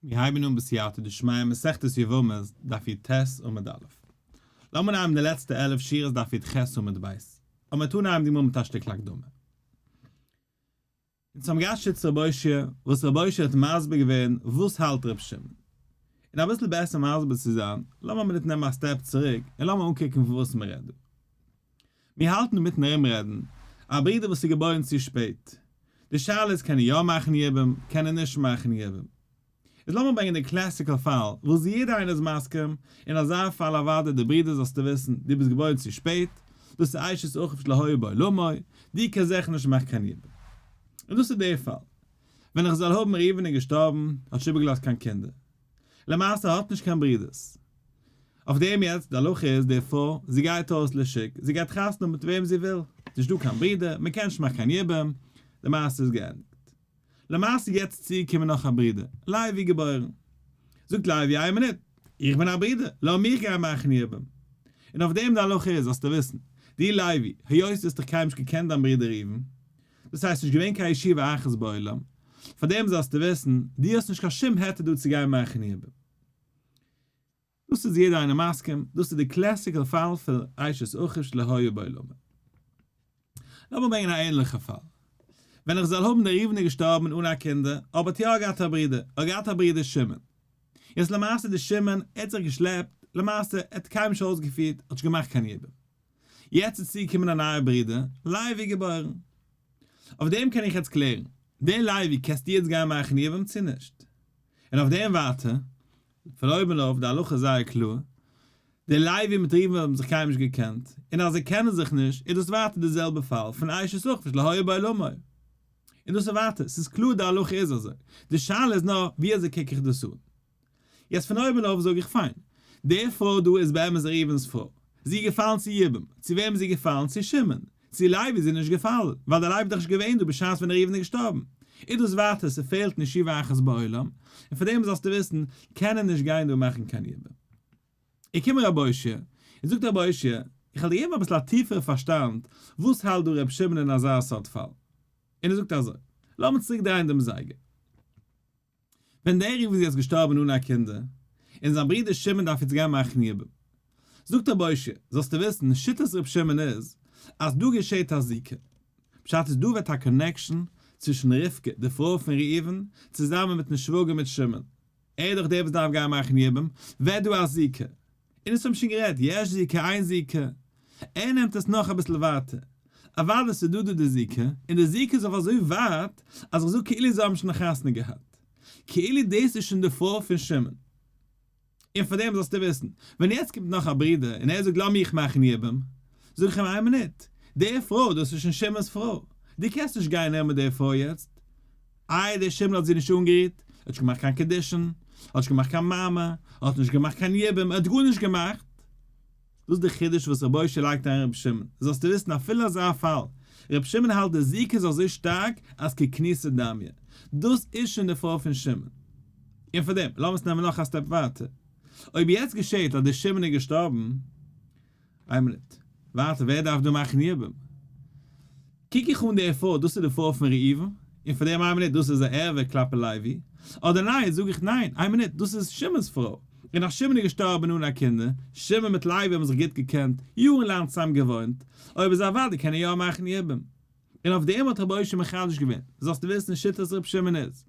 מיר הייבן אן בסייעתא דשמיא מסכת יבמות דף י"ט עמוד א'. לאמיר אנהייבן די לעצטע 11 שורות דף י"ח עמוד ב'. אבער מיר טוען אנהייבן די גמרא מיט א שטיקל הקדמה. אונז האבן געהאט שיטת רבי אושעיא, וואס רבי אושעיא האט מסביר געווען וואס האלט רבי שמעון. און אביסל בעסער מסביר צו זיין, לאמיר א מינוט נעמען א step צוריק און לאמיר אנקוקן פון וואס מ'רעדט דא. מיר האלטן אינמיטן ארומרעדן, א ברודער וואס איז געבוירן צו שפעט. די שאלה איז קען ער יא מאכן יבום, קען ער נישט מאכן יבום. איז לאמיר ברענגען די classical פאל וואס יעדער איינער איז מסכים, אין אזא פאל אוודאי די ברודער זאלסטו וויסן, דו ביסט געבוירן צו שפעט, דאס איז אשת אחיו שלא היה בעולמו, דו קענסט זיכער נישט מאכן קיין יבום. און דאס איז דער פאל. ווען איך זאל האבן ראובן איז געשטארבן, האט נישט איבערגעלאזט קיין קינדער. למעשה האט נישט קיין ברודערס. אויף דעם יעצט, די הלכה איז די פרוי, זי גייט אויס לשוק, זי גייט חתונה האבן מיט וועם זי וויל, ס'נישט דא קיין ברודער, מען קען נישט מאכן קיין יבום, די מעשה איז געענדיגט. למעשה יעצט צוגעקומען נאך א ברודער, לוי געבוירן. זאגט לוי איין מינוט, איך בין א ברודער, לאמיך גיין מאכן יבום. און אויף דעם די הלכה איז, זאלסטו וויסן, דו לוי, היות דו האסט דאך קיינמאל נישט געקענט דיין ברודער ראובן, דאס הייסט נישט געווען קיין ישיבה אחת בעולם, פאר דעם זאלסטו וויסן, דו האסט נישט קיין שום היתר דא צו גיין מאכן יבום. דאס איז יעדער איינער מסכים, דאס איז די classical פאל פון אשת אחיו שלא היה בעולמו. לאמיר ברענגען א ענליכע פאל. ווען איך זאל האבן דער ראובן איז געשטארבן אן א קינדער, אבער האט יא געהאט א ברודער, ער האט געהאט א ברודער שמעון. יעצט למעשה דער שמעון, ער האט זיך געשלעפט, למעשה ער האט קיינמאל נישט אויסגעפירט, האט נישט געמאכט קיין יבום. יעצט איז צוגעקומען א נייער ברודער, לוי געבוירן. אויף דעם קען איך יעצט קלערן, דער לוי קענסטו יעצט גיין מאכן יבום צו נישט? און אויף דעם ווייטער, פון אויבן אויף, די הלכה איז זייער קלאר, דער לוי מיט ראובן האבן זיך קיינמאל נישט געקענט, און אז זיי קענען זיך נישט, איז דאס ווייטער די זעלבע פאל פון אשת אחיו שלא היה בעולמו. און דאס איז ווייטער, ס'איז קלאר די הלכה איז אזוי, די שאלה איז נאר ווי אזוי קוק איך דאס אן. יעצט פון אויבן אויף זאג איך פיין, די פרוי דא איז באמת ראובן'ס פרוי, זי איז געפאלן צו יבום, צו וועם איז זי געפאלן? צו שמעון, צו לוי איז זי נישט געפאלן, ווייל דער לוי איז דאך נישט געווען דא בשעת ווען ראובן איז געשטארבן. איז דאס ווייטער, ס'פעלט נישט ישיבה אחת בעולם, און פאר דעם זאלסטו וויסן, קען ער נישט גיין דא מאכן קיין יבום. איז קומען רבי אושעיא, און זאגט רבי אושעיא, איך וועל דיר געבן אביסל א טיפערע פארשטאנד, וואס האלט דא רבי שמעון אין אזא סארט פאל. און ער זאגט אזוי, לאמיר צוריק דרייען דעם זייגער. ווען דער ראובן איז יעצט געשטארבן אן א קינדער, און זיין ברודער שמעון דארף יעצט גיין מאכן יבום. זאגט רבי אושעיא, זאלסטו וויסן, שיטת רבי שמעון איז, אז דא געשעט א זיקה. פשט איז דא ווערט א connection צווישן רבקה, די פרוי פון ראובן, צוזאמען מיטן שוואגער מיט שמעון. ער איז דאך דער וואס דארף גיין מאכן יבום, ווערט דא א זיקה. און עס האבן שוין גערעדט, יש זיקה אין זיקה. ער נעמט עס נאך אביסל ווייטער. אוודאי ס'איז דא דא די זיקה, און די זיקה איז אויף אזוי ווייט, אז איך זאג כאילו זיי האבן שוין חתונה געהאט. כאילו דאס איז שוין די פרוי פון שמעון. און פאר דעם זאלסטו וויסן, ווען יעצט קומט נאך א ברודער און ער זאגט לאז מיך מאכן יבום, זאג איך אים איין מינוט, די פרוי דאס איז שוין שמעון'ס פרוי, דו קענסט נישט גיין נעמען די פרוי יעצט, איי דער שמעון האט זי נישט אנגערירט, ער האט נישט געמאכט קיין קידושין, ער האט נישט געמאכט קיין מאמר, ער האט נישט געמאכט קיין יבום, ער האט גארנישט געמאכט. דאס איז די חידוש וואס רבי אושעיא לייגט אריין רבי שמעון, זאלסטו וויסן אפילו אזא פאל, רבי שמעון האלט די זיקה איז אזוי שטארק אז ככנוסה דמיא, דאס איז שוין די פרוי פון שמעון. און פאר דעם, לאמיר עס נעמען נאך א step ווייטער, אויב יעצט געשעט אז דער שמעון איז געשטארבן, איין מינוט, ווייטער ווער דארף דא מאכן יבום? קוק איך אן די פרוי, דאס איז די פרוי פון ראובן, און פאר דעם איין מינוט, דאס איז א ערווה כלפי לוי, אדער ניין, זאג איך ניין, איין מינוט, דאס איז שמעון'ס פרוי, און אז שמעון איז געשטארבן אן א קינדער, שמעון מיט לוי האבן זיך גוט געקענט, יארן לאנג צוזאם געוואוינט, אויב איז אוודאי קען ער יא מאכן יבום. און אויף דעם האט רבי אושעיא מחדש געווען, זאלסטו וויסן שיטת רבי שמעון איז,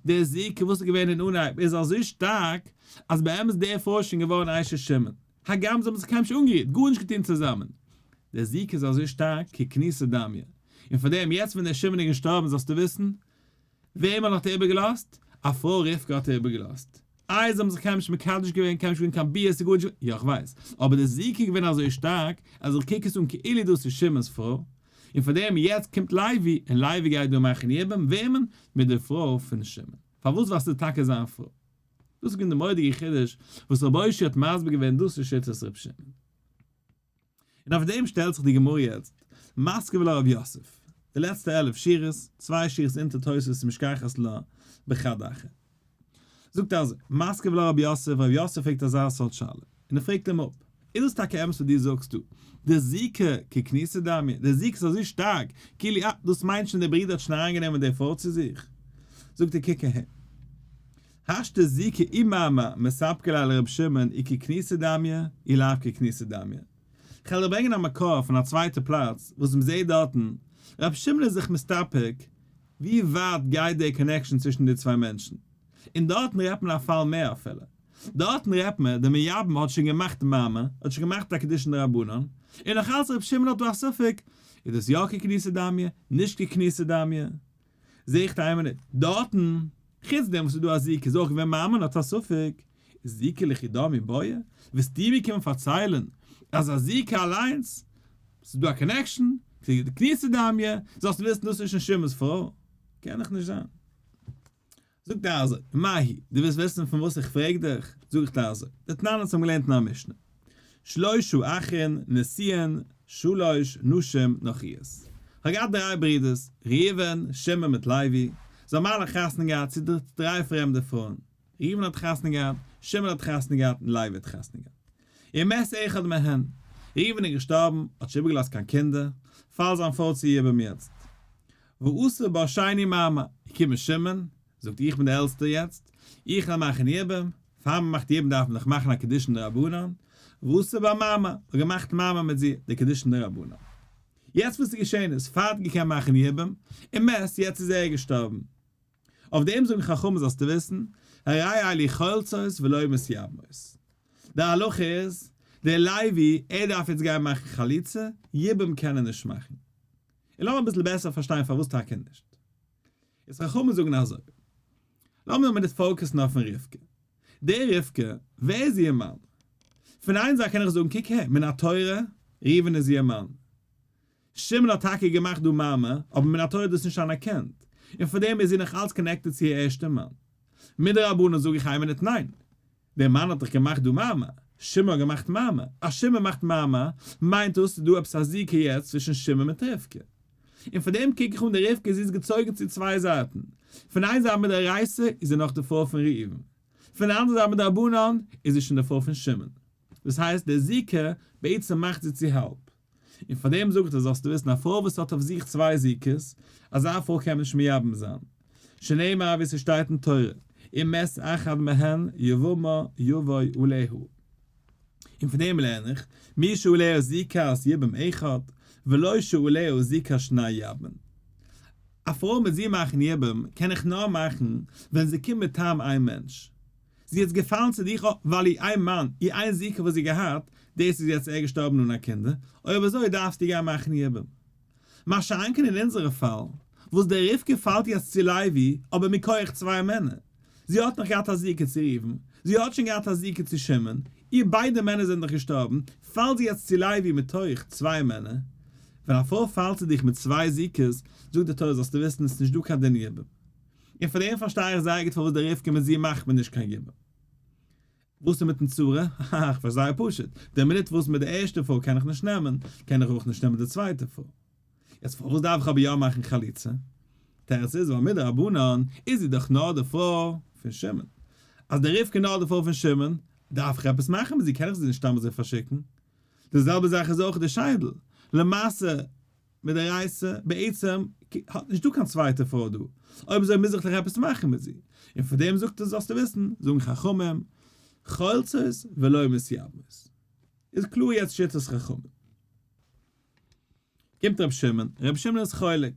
די זיקה וואס איז געווען אין אנהייב איז אזוי שטארק, אז באמת די פרוי איז שוין געווארן אשת שמעון, הגם זיי האבן זיך קיינמאל נישט אנגערירט, גארנישט געטון צוזאמען. דער זיקה איז אזוי שטארק ככנוסה דמיא. און פאר דעם, יעצט ווען דער שמעון איז געשטארבן זאלסטו וויסן, וועמען האט ער איבערגעלאזט? א פרוי רבקה האט ער איבערגעלאזט. איי זיי האבן זיך קיינמאל נישט מקדש געווען, קיינמאל נישט געווען קיין ביאה, ס'איז גארנישט געווען, יא איך ווייס, אבער דער זיקה איז געווען אזוי שטארק, אז איך קוק עס אן כאילו דאס איז שמעון'ס פרוי. און פאר דעם, יעצט קומט לוי, און לוי גייט דא מאכן יבום, וועמען? מיט די פרוי פון שמעון. פארוואס? ווייל ס'איז טאקע זיין פרוי. דאס איז געווען די מורא'דיגע חידוש וואס רבי אושעיא האט מסביר געווען דאס איז שיטת רבי שמעון. און אויף דעם שטעלט זיך די גמרא יעצט, מתקיף לה רב יוסף, די לעצטע 11 שורות, צוויי שורות אונטער תוספות משכחת לה בחד אחר. זאגט אזוי, מתקיף לה רב יוסף, רב יוסף פרעגט אזא סארט שאלה, און ער פרעגט אים אפ, איז דאס טאקע אמת וואס דו זאגסט דא? די זיקה ככנוסה דמיא, די זיקה איז אזוי שטארק, כאילו אה, דאס מיינט שוין דער ברודער האט שוין אריינגענומען די פרוי צו זיך. זאגט ער קוק אהער. השתא זיקה ומאמר מספקא ליה לר' שמעון אי ככנוסה דמיא אי לאו ככנוסה דמיא. כ'על דיר ברענגען א מקור פון א צווייטע פלאץ וואס מ'זעהט דארטן ר' שמעון איז זיך מסתפק ווי ווייט גייט די connection צווישן די צוויי מענטשן. און דארטן רעדט מען א פאל מער אפילו. דארטן רעדט מען, דער מייבם האט שוין געמאכט מאמר, האט שוין געמאכט א קידושין דרבנן, און נאך אלץ ר' שמעון האט דא א ספק, איז דאס יא ככנוסה דמיא, נישט ככנוסה דמיא? זעה איך איין מינוט, דארטן, חוץ דעם וואס איז דא א זיקה איז אויך געווען מאמר און האט א ספק, איז זיקה לחודה מיבעיא? וועסטו מיר קומען פארציילן אז א זיקה אליינס, ס'איז דא א connection, ככנוסה דמיא, זאלסטו וויסן דאס איז שוין שמעון'ס פרוי? קען דאך נישט זיין. זאגט ער אזוי, מאי היא, דו ווילסט וויסן פון וואס איך פרעג דיך? זאג איך דיר אזוי, דתנן אונז האבן געלערנט אין א משנה, שלושה אחין נשואין שלש נשים נכריות. כ'האב געהאט דריי ברידערס, ראובן, שמעון מיט לוי, זיי האבן אלע חתונה געהאט צו דריי פרעמדע פרויען, ראובן האט חתונה געהאט, שמעון האט חתונה געהאט און לוי האט חתונה געהאט. ומת אחד מהן, ראובן איז געשטארבן, האט נישט איבערגעלאזט קיין קינדער, פאלט זיין פרוי צו יבום יעצט. ועשה בה שני מאמר, געקומען שמעון, זאגט איך בין דער עלטסטער יעצט, איך וועל מאכן יבום, פאר מען מאכט יבום דארף מען דאך מאכן א קידושין דרבנן, ועשה בה מאמר, האט געמאכט מאמר מיט זי, די קידושין דרבנן. יעצט וואס איז געשען איז, פאר האט געקענט מאכן יבום, ומת, יעצט איז ער געשטארבן. אויף דעם זאגן חכמים זאלסטו וויסן, הרי אלו חולצות ולא מתייבמות. די הלכה איז, דער לוי, ער דארף יעצט גיין מאכן חליצה, יבום קען ער נישט מאכן. און לאמיר אביסל בעסער פארשטיין פארוואס טאקע נישט. איז חכמים זאגן אזוי. לאמיר מינוט focus ן אויפן רבקה. די רבקה, ווער איז איר מאן? פון איין זייט קען איך זאגן קוק הער, מן התורה, ראובן איז איר מאן. שמעון האט טאקע געמאכט דא מאמר, אבער מן התורה איז דאס נישט אנערקענט. און פאר דעם איז זי נאך אלץ connected צו איר ערשטע מאן. מדרבנן זאג איך איין מינוט ניין. דער מאן האט דאך געמאכט דא מאמר, שמעון האט געמאכט מאמר, אז שמעון מאכט מאמר, מיינט דאס ס'איז דא עפעס א זיקה יעצט צווישן שמעון מיט רבקה. און פאר דעם קוק איך אן די רבקה זי איז געצויגן צו צוויי זייטן, פון איין זייט מדאורייתא איז זי נאך די פרוי פון ראובן, פון די אנדערע זייט מדרבנן איז זי שוין די פרוי פון שמעון. דאס הייסט די זיקה בעצם מאכט זי צו האלב. און פאר דעם זאגט ער זאלסטו וויסן א פרוי וואס האט אויף זיך צוויי זיקות, אזא פרוי קען מען נישט מייבם זיין, שנאמר ווי ס'שטייט אין תורה, אם מת אחד מהן יבמה יבוא עליה. און פון דעם לערן איך, מי שעליה זיקת יבום אחד, ולא שעליה זיקת שני יבמין. א פרוי מיט זי מאכן יבום קען איך נאר מאכן ווען זי קומט מטעם איין מענטש. זי איז געפאלן צו דיך ווייל איר איין מאן, איר איין זיקה וואס זי געהאט, דאס איז יעצט ער געשטארבן אן א קינדער, אויב אזוי דארפסטו גיין מאכן יבום. מה שאין כן אין אונזערע פאל, וואס דער רבקה פאלט יעצט צו לוי, אבער מכח צוויי מענער. זי האט נאך געהאט א זיקה צו ראובן, זי האט שוין געהאט א זיקה צו שמעון, איר ביידע מענער זענען דאך געשטארבן, פאלט זי יעצט צו לוי מתוך צוויי מענער. ווען א פרוי פאלט צו דיך מיט צוויי זיקות, זאגט די תורה זאלסטו וויסן עס איז נישט דא קיין דין יבום. און פאר דעם פארשטיי איך זייער גוט פארוואס די רבקה מיט זי מאכט מען נישט קיין יבום. וואס איז מיטן צרה? האהא כ'פארשטיי זייער פשוט, די מינוט וואס מיט די ערשטע פרוי קען איך נישט נעמען, קען איך אויך נישט נעמען די צווייטע פרוי. יעצט פארוואס דארף איך אבער יא מאכן חליצה? תירוץ איז ווייל מדרבנן איז זי דאך נאר די פרוי פון שמעון. אז די רבקה נאר די פרוי פון שמעון, דארף איך עפעס מאכן מיט זי, קען איך זי נישט סתם אזוי פארשיקן. די זעלבע זאך איז אויך די שיידל. למעשה מדאורייתא, בעצם האט נישט דא קיין צווייטע פרוי דא, אויב אזוי מוז איך דאך עפעס מאכן מיט זי, און פאר דעם זאגט ער זאלסטו וויסן, זאגן חכמים, חולצות ולא מתייבמות. איז קלאר יעצט שיטת חכמים. קומט רבי שמעון, רבי שמעון איז חולק,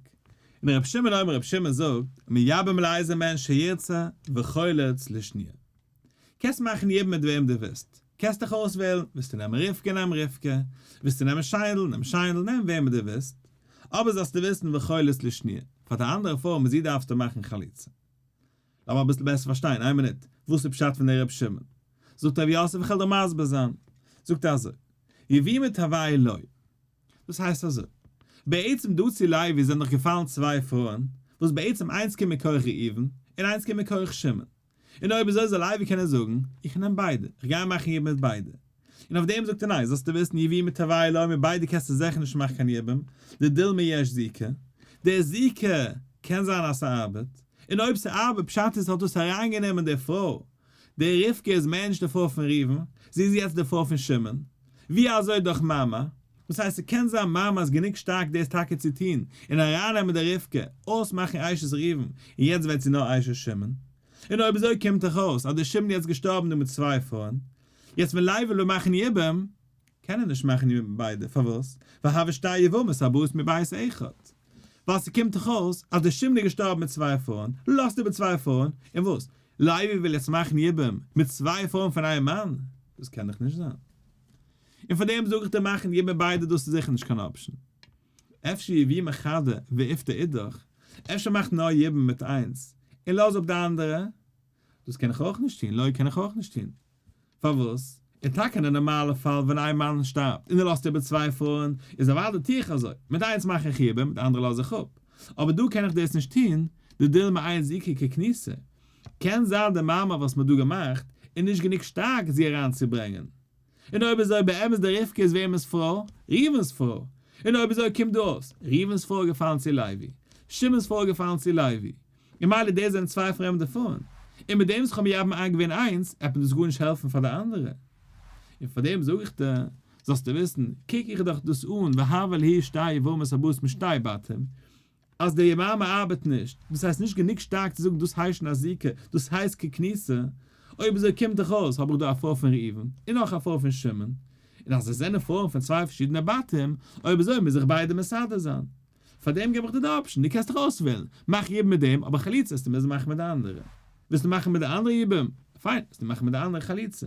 און רבי שמעון אומר רבי שמעון זאגט, מייבם לאיזה מהן שירצה וחולץ לשניה. קענסט מאכן יבום מיט וועם דו ווילסט, קענסט דיך אויסוועלן, ווילסטו נעמען רבקה נעם רבקה, ווילסטו נעמען שיינדל נעם שיינדל, נעם וועמען דו ווילסט, אבער זאלסטו וויסן וחולץ לשניה, פאר די אנדערע פרוי מיט זי דארפסטו מאכן חליצה. לאמיר אביסל בעסער פארשטיין, איין מינוט, וואס איז פשט פון דער רבי שמעון? זאגט רב יוסף איך וועל דיר מסביר זיין, זאגט ער אזוי, יבומי תרוייהו לא, דאס הייסט אזוי, בעצם דא צו לוי זענען דאך געפאלן צוויי פרויען, וואס בעצם איינס קומט מכח ראובן, און איינס קומט מכח שמעון, און אויב אזוי זאל לוי קענען זאגן, איך נעם ביידע, איך גיי מאכן יבום מיט ביידע. און אויף דעם זאגט ער ניין, זאלסטו וויסן יבומי תרוייהו לא מיט ביידע קענסטו זיכער נישט מאכן קיין יבום, דדילמא יש זיקה. די זיקה קען זיין אז ס'ארבעט, און אויב ס'ארבעט פשט איז האט דאס אריינגענומען די פרוי, די רבקה איז מער נישט די פרוי פון ראובן, זי איז יעצט די פרוי פון שמעון. ווי אזוי דורך מאמר? דאס הייסט ס'קען זיין מאמר איז גענוג שטארק דאס טאקע צו טון, און ארייננעמען די רבקה, אויסמאכן אשת ראובן, און יעצט ווערט זי נאר אשת שמעון. און אויב אזוי קומט דאך אויס אז דער שמעון איז יעצט געשטארבן דא מיט צוויי פרויען, יעצט ווען לוי וויל מאכן יבום, קען ער נישט מאכן יבום מיט ביידע, פארוואס? ווייל הוה שתי יבמות הבאות מבית אחד. ווייל ס'קומט דאך אויס אז דער שמעון איז געשטארבן מיט צוויי פרויען, לאזט איבער צוויי פרויען, און וואס? לוי וויל יעצט מאכן יבום מיט צוויי פרויען פון איין מאן? דאס קען דאך נישט זיין. און פאר דעם זאג איך דיר מאכן יבום מיט ביידע דאס איז זיכער נישט קיין option. אפשר יבומי חדא ואיפטר אידך, אפשר מאך נאר יבום מיט איינס און לאז אפ די אנדערע, דאס קען איך אויך נישט טון, לוי קען איך אויך נישט טון. פארוואס? און טאקע אין א נארמאלע פאל ווען איין מאן שטארבט און ער לאזט איבער צוויי פרויען איז אוודאי טו איך אזוי, מיט איינס מאך איך יבום מיט די אנדערע לאז איך אפ, אבער דא קען איך דאס נישט טון, דדילמא אין זיקה ככנוסה. קען זיין די מאמר וואס מ'האט דא געמאכט איז נישט גענוג שטארק זי אריינצוברענגען. און אויב אזוי באמת די רבקה איז וועמענס פרוי? ראובן'ס פרוי. און אויב אזוי קומט דא אויס, ראובן'ס פרוי איז געפאלן צו לוי, שמעון'ס פרוי איז געפאלן צו לוי. און מילא דאס זענען צוויי פרעמדע פרויען. און מיט דעם וואס כ'האב מייבם איינגעווען איינס, עט מיר דאס גארנישט העלפן פאר די אנדערע. און פאר דעם זאג איך דיר, זאלסטו וויסן, קוק איך דאך דאס אן, והוה להו שתי יבמות הבאות משתי בתים, אז די יבמה ארבעט נישט, דאס הייסט נישט גענוג שטארק צו זאגן דאס הייסט שוין א זיקה, דאס הייסט ככנוסה, אויב אזוי קומט דאך אויס האב איך דא א פרוי פון ראובן און נאך א פרוי פון שמעון, און אז עס זענען פרויען פון צוויי פארשידענע בתים, אויב אזוי מוז איך ביידע מסדר זיין. פארדעם געב איך דיר די option, דו קענסט דיך אויסוועלן, מאך יבום מיט דעם, אבער חליצה וועסטו מוזן מאכן מיט די אנדערע. ווילסטו מאכן מיט די אנדערע יבום? פיין, וועסטו מאכן מיט די אנדערע חליצה.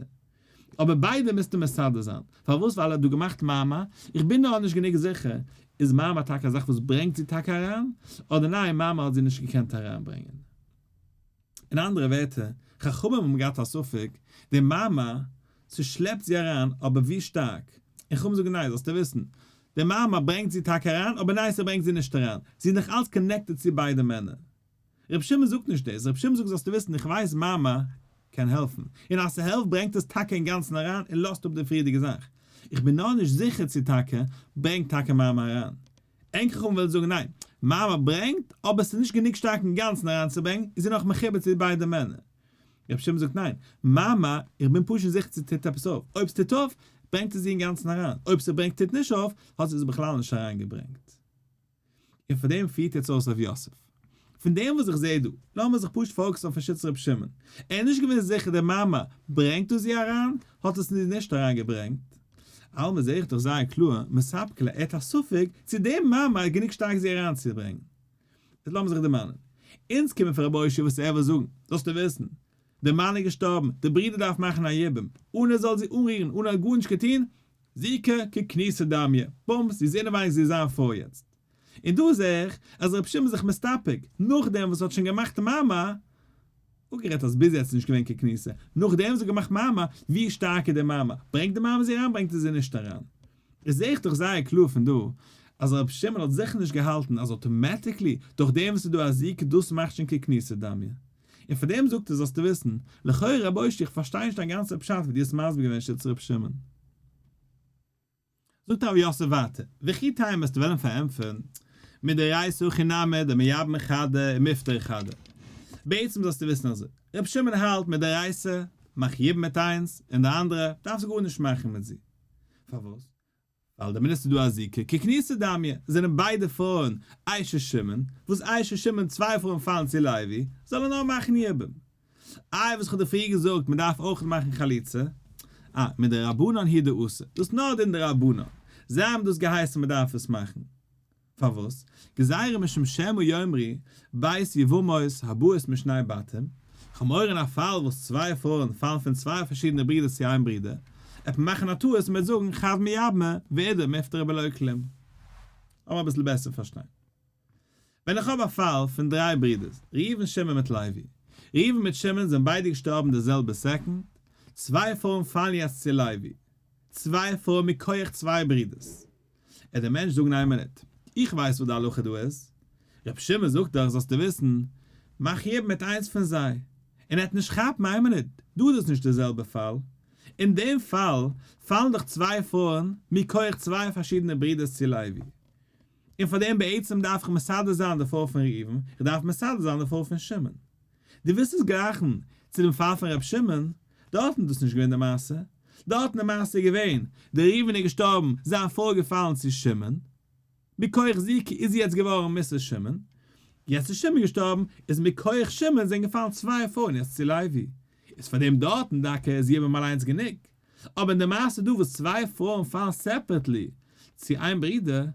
אבער ביידע מוזטו מסדר זיין. פארוואס? ווייל ער האט דא געמאכט מאמר, איך בין נאר נישט גענוג זיכער, איז מאמר טאקע א זאך וואס ברענגט זי טאקע אריין, אדער ניין מאמר האט זי נישט געקענט אריינברענגען. אין אנדערע ווערטער, חכמים האבן געהאט א ספק, די מאמר, ס'שלעפט זי אריין, אבער ווי שטארק? און חכמים זאגן ניין, זאלסטו וויסן, די מאמר ברענגט זי טאקע אריין, אבער ניין ס'ברענגט זי נישט אריין, זי איז נאך אלץ connected צו ביידע מענער. רבי שמעון זאגט נישט דאס, רבי שמעון זאגט זאלסטו וויסן איך ווייס מאמר קען העלפן, און אז ס'העלפט ברענגט עס טאקע אינגאנצן אריין און לאזט אפ די פריערדיגע זאך, איך בין נאר נישט זיכער צו טאקע ברענגט טאקע מאמר אריין. ענק חכמים וועלן זאגן ניין, מאמר ברענגט, אבער ס'איז נישט גענוג שטארק אינגאנצן אריינצוברענגן, איז זי נאך מחובר צו ביידע מענער. רבי שמעון זאגט ניין, מאמר, איך בין פשוט זיכער צו טוט עפעס אויף, אויב ס'טוט אויף, ברענגט עס זי אינגאנצן אריין, אויב ס'ברענגט טוט נישט אויף, האט זי עס בכלל נישט אריינגעברענגט. און פאר דעם פירט יעצט אויס ר' יוסף. פון דעם וואס איך זעה דא, לאמיר זיך פשוט focus ן אויפן שיטת ר' שמעון, ער איז נישט געווען זיכער די מאמר ברענגט דאס זי אריין, האט עס נישט אריין געברענגט. אלמא זעה איך דאך זייער קלאר, מספקא ליה, ער האט א ספק צו די מאמר איז גענוג שטארק זי אריינצוברענגן. איז לאמיר זיך דערמאנען. אונז קומען פון רבי אושעיא וואס ער וויל זאגן, זאלסטו וויסן, די מאן איז געשטארבן, די ברודער דארף מאכן א יבום, אן ער זאל זי אנרירן, אן ער האט גארנישט געטון, זיקה ככנוסה דמיא, בומס, זי איז אינעווייניג זי איז זיין פרוי יעצט. און דא זעה איך אז רבי שמעון איז זיך מסתפק, נאכדעם וואס ער האט שוין געמאכט מאמר, אפגערעדט אז ביז יעצט איז נישט געווען ככנוסה, נאכדעם וואס ער האט געמאכט מאמר, ווי שטארק איז די מאמר, ברענגט די מאמר זי אריין ברענגט ער זי נישט אריין. איז זעה איך דאך זייער קלאר פון דא אז רבי שמעון האט זיכער נישט געהאלטן אז automatically דורך דעם וואס איז דא א זיקה דאס מאכט שוין ככנוסה דמיא. און פאר דעם זאגט ער זאלסטו וויסן, לכאורה רבי אושעיא איך פארשטיי נישט דיין גאנצע פשט ווי דו האסט מסביר געווען שיטת רבי שמעון. זאגט רב יוסף ווייטער, וכי תימא וועסטו וועלן פארענטפערן, מדאורייתא הכי נמי דמייבמא חדא ומיפטרא חדא. בעצם זאלסטו וויסן אזוי, רבי שמעון האלט מדאורייתא מאך יבום מיט איינס, און די אנדערע דארפסטו גארנישט מאכן מיט זי. פארוואס? ווייל די מינוט ס'איז דא א זיקה ככנוסה דמיא, זענען ביידע פרויען אשת שמעון, וואס אשת שמעון צוויי פרויען פאלן צו לוי, זאל ער נאר מאכן יבום. איי וואס כ'האב דיר פריער געזאגט מ'דארף אויך מאכן חליצה? אה, מדרבנן הוא דאתא, דאס איז נאר דין דרבנן, זיי האבן דאס געהייסן מ'דארף עס מאכן. פארוואס? גזירה משום שמא יאמרו ב' יבמות הבאות משני בתים, כ'האב מורא אין א פאל וואס צוויי פרויען פאלן פון צוויי פארשידענע ברידערס צו איין ברודער, עט מען מאכן א טעות און מ'וועט זאגן חד מיבמה ואידך מיפטרא בלא כלום. לאמיר אביסל בעסער פארשטיין. ווען איך האב א פאל פון דריי ברידערס, ראובן שמעון מיט לוי, ראובן מיט שמעון זענען ביידע געשטארבן די זעלבע סעקונד, צוויי פרויען פאלן יעצט צו לוי, צוויי פרויען מכח צוויי ברידערס, עט דער מענטש זאגן איין מינוט, איך ווייס וואס די הלכה דא איז, רבי שמעון זאגט דאך זאלסטו וויסן, מאך יבום מיט איינס פון זיי, און ער וועט נישט כאפן איין מינוט, דא איז דאס נישט די זעלבע פאל, אין דעם פאל פאלן דאך צוויי פרויען מכח צוויי פארשידענע ברידערס צו לוי, און פאר דעם בעצם דארף איך מסדר זיין די פרוי פון ראובן, איך דארף מסדר זיין די פרוי פון שמעון. דו ווילסט עס גלייכן צו דעם פאל פון ר' שמעון, דארטן איז דאס נישט געווען די מעשה, דארטן די מעשה איז געווען, דער ראובן איז געשטארבן, זיין פרוי איז געפאלן צו שמעון, מכח זיקה איז זי יעצט געווארן Mrs. שמעון. יעצט איז שמעון געשטארבן, איז מכח שמעון זענען געפאלן צוויי פרויען יעצט צו לוי, איז פאר דעם דארטן דוקא איז יבום אליינס גענוג, אבער אין די מעשה דא וואס צוויי פרויען פאלן separately צו איין ברודער,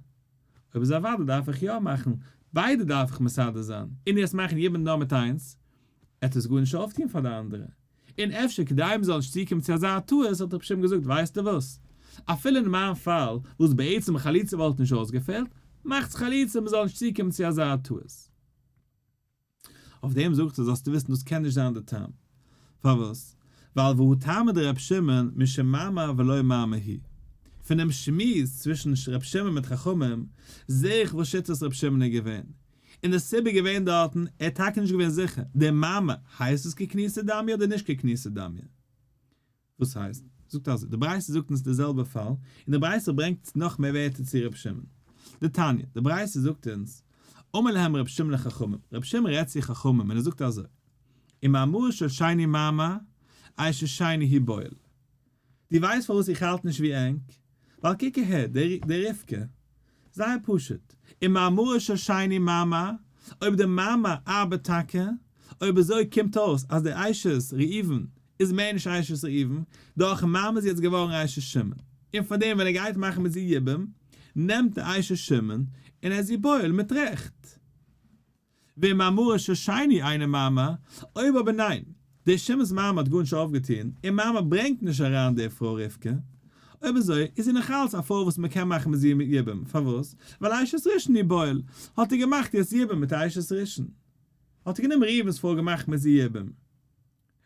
אויב איז אוודאי דארף איך יא מאכן, ביידע דארף איך מסדר זיין, און יעצט מאכן יבום נאר מיט איינס, עט עס גארנישט אויפטון פאר די אנדערע. און אפשר כדי מ'זאל נישט צוקומען צו אזא טעות האט רבי שמעון געזאגט ווייסטו וואס, אפילו אין מיין פאל וואס בעצם חליצה וואלט נישט אויסגעפעלט, מאכטס חליצה מ'זאל נישט צוקומען צו אזא טעות. אויף דעם זאגט ער זאלסטו וויסן דאס קען נישט זיין די טעם. פארוואס? ווייל והא טעמא דרבי שמעון משום מאמר ולא מאמר הוא. פונעם שמועס צווישן רבי שמעון מיט חכמים זעה איך וואס שיטת רבי שמעון איז געווען. און די סיבה איז געווען דארטן, ער איז טאקע נישט געווען זיכער, די מאמר, הייסט עס ככנוסה דמיא אדער נישט ככנוסה דמיא? וואס הייסט? זאגט אזוי, די ברייתא זאגט אונז די זעלבע פאל, און די ברייתא ברענגט נאך מער ווערטער צו ר' שמעון. דתניא, די ברייתא זאגט אונז, אמר להם ר' שמעון לחכמים, ר' שמעון רעדט צו חכמים און ער זאגט אזוי, אם מאמרו של שני מאמר, אשת שני הוא בועל. דו ווייסט פארוואס איך האלט נישט ווי ענק? ווייל קוק אהער, די רבקה, זייער פשוט, אם מאמרו של שני מאמר, אויב די מאמר ארבעט טאקע, אויב אזוי קומט אויס אז די אשת ראובן איז מער נישט אשת ראובן, דורכן מאמר איז יעצט געווארן אשת שמעון, און פאר דעם ווען ער גייט מאכן מיט זי יבום, נעמט די אשת שמעון און ער איז איר בועל מיט רעכט. ואם מאמרו של שני אינו מאמר, אויב אבער ניין, דער שמעון'ס מאמר האט גארנישט אויפגעטון, און מאמר ברענגט נישט אריין די פרוי רבקה, אויב אזוי איז זי נאך אלץ א פרוי וואס מען קען מאכן מיט זי יבום, פארוואס? ווייל אשת ראשון הוא בועל, האט ער געמאכט יעצט יבום מיט אשת ראשון, האט ער גענומען ראובן'ס פרוי געמאכט מיט זי יבום.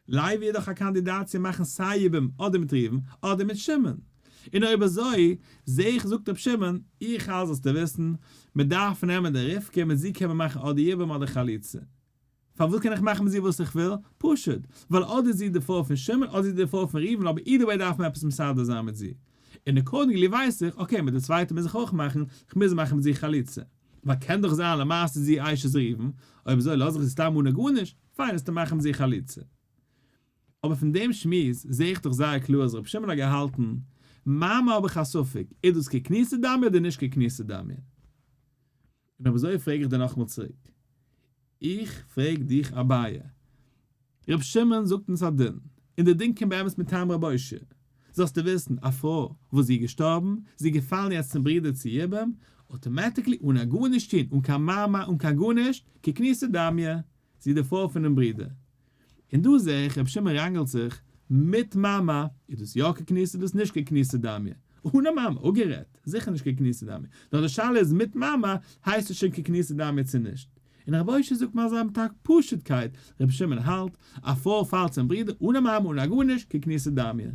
לוי איז דאך א קאנדידאט צו מאכן סיי יבום אדער מיט ראובן אדער מיט שמעון. און אויב אזוי, זעה איך זאגט רבי שמעון, איך האלט זאלסטו וויסן, מען דארף נעמען די רבקה, מיט זי קען מען מאכן אדער יבום אדער חליצה. פארוואס קען איך מאכן מיט זי וואס איך וויל? פשוט, ווייל אדער איז זי די פרוי פון שמעון אדער איז זי די פרוי פון ראובן אבער either way דארף מען עפעס מסדר זיין מיט זי. און accordingly ווייס איך, okay מיט די צווייטע מוז איך אויך מאכן, כ'מוז מאכן מיט זי חליצה. ווייל קען דאך זיין למעשה איז זי אשת ראובן, אויב אזוי לאז איך זי סתם אנע גארנישט, פיין איז צו מאכן מיט זי חליצה. אבער פון דעם שמועס זעה איך דאך זייער קלאר אז רבי שמעון האט געהאלטן, מאמר האב איך א ספק, איז דאס ככנוסה דמיא אדער נישט ככנוסה דמיא? און אויב אזוי פרעג איך דיר נאכאמאל צוריק, איך פרעג דיך אביי, ר' שמעון זאגט אונז א דין, און דער דין קומט באמת מטעם רב אושעיא, זאלסטו וויסן, א פרוי וואס זי איז געשטארבן, זי איז געפאלן יעצט צום ברודער צו יבום, automatically אן א גארנישט טון, אן קיין מאמר, אן קיין גארנישט, ככנוסה דמיא, זי איז די פרוי פונעם ברודער. און דא זעה איך רבי שמעון ראנגעלט זיך מיט מאמר, איז דאס יא ככנוסה איז דאס נישט ככנוסה דמיא? אן א מאמר, אפגערעדט, זיכער נישט ככנוסה דמיא, נאר די שאלה איז מיט מאמר הייסט עס שוין ככנוסה דמיא צו נישט? און רבי אושעיא זאגט מיר אזא מיט א פשוטקייט, רבי שמעון האלט, א פרוי פאלט צום ברודער אן א מאמר אן א גארנישט, ככנוסה דמיא.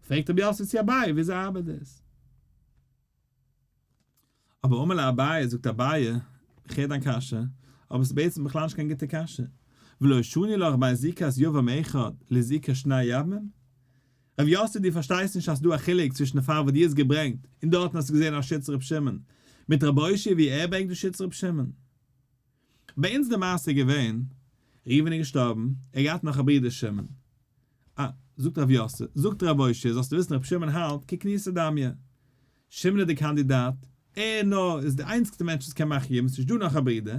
פרעגט רבי יוסף צו אביי וויאזוי ארבעט דאס? אבער אמר ליה אביי, זאגט אביי, איך הער דיין קשיא, אבער עס איז בעצם בכלל נישט קיין גוטע קשיא. ולא שנו לך בין זיקת יבם אחד לזיקת שני יבמים? רב יוסף דו פארשטייסט נישט אז ס'דא א חילוק צווישן די פאל וואס דו האסט געברענגט און דארטן האסטו געזען א שיטת ר' שמעון, מיט רב אושעיא ווי ער ברענגט די שיטת ר' שמעון. ביי אונז די מעשה איז געווען, ראובן איז געשטארבן, ער האט געהאט נאך א ברודער שמעון. אה, זאגט רב יוסף, זאגט רב אושעיא, זאלסטו וויסן ר' שמעון האלט ככנוסה דמיא. שמעון איז די קאנדידאט, ער נאר איז די איינציגסטע מענטש וואס קען מאכן יבום, ס'נישט דא נאך א ברודער.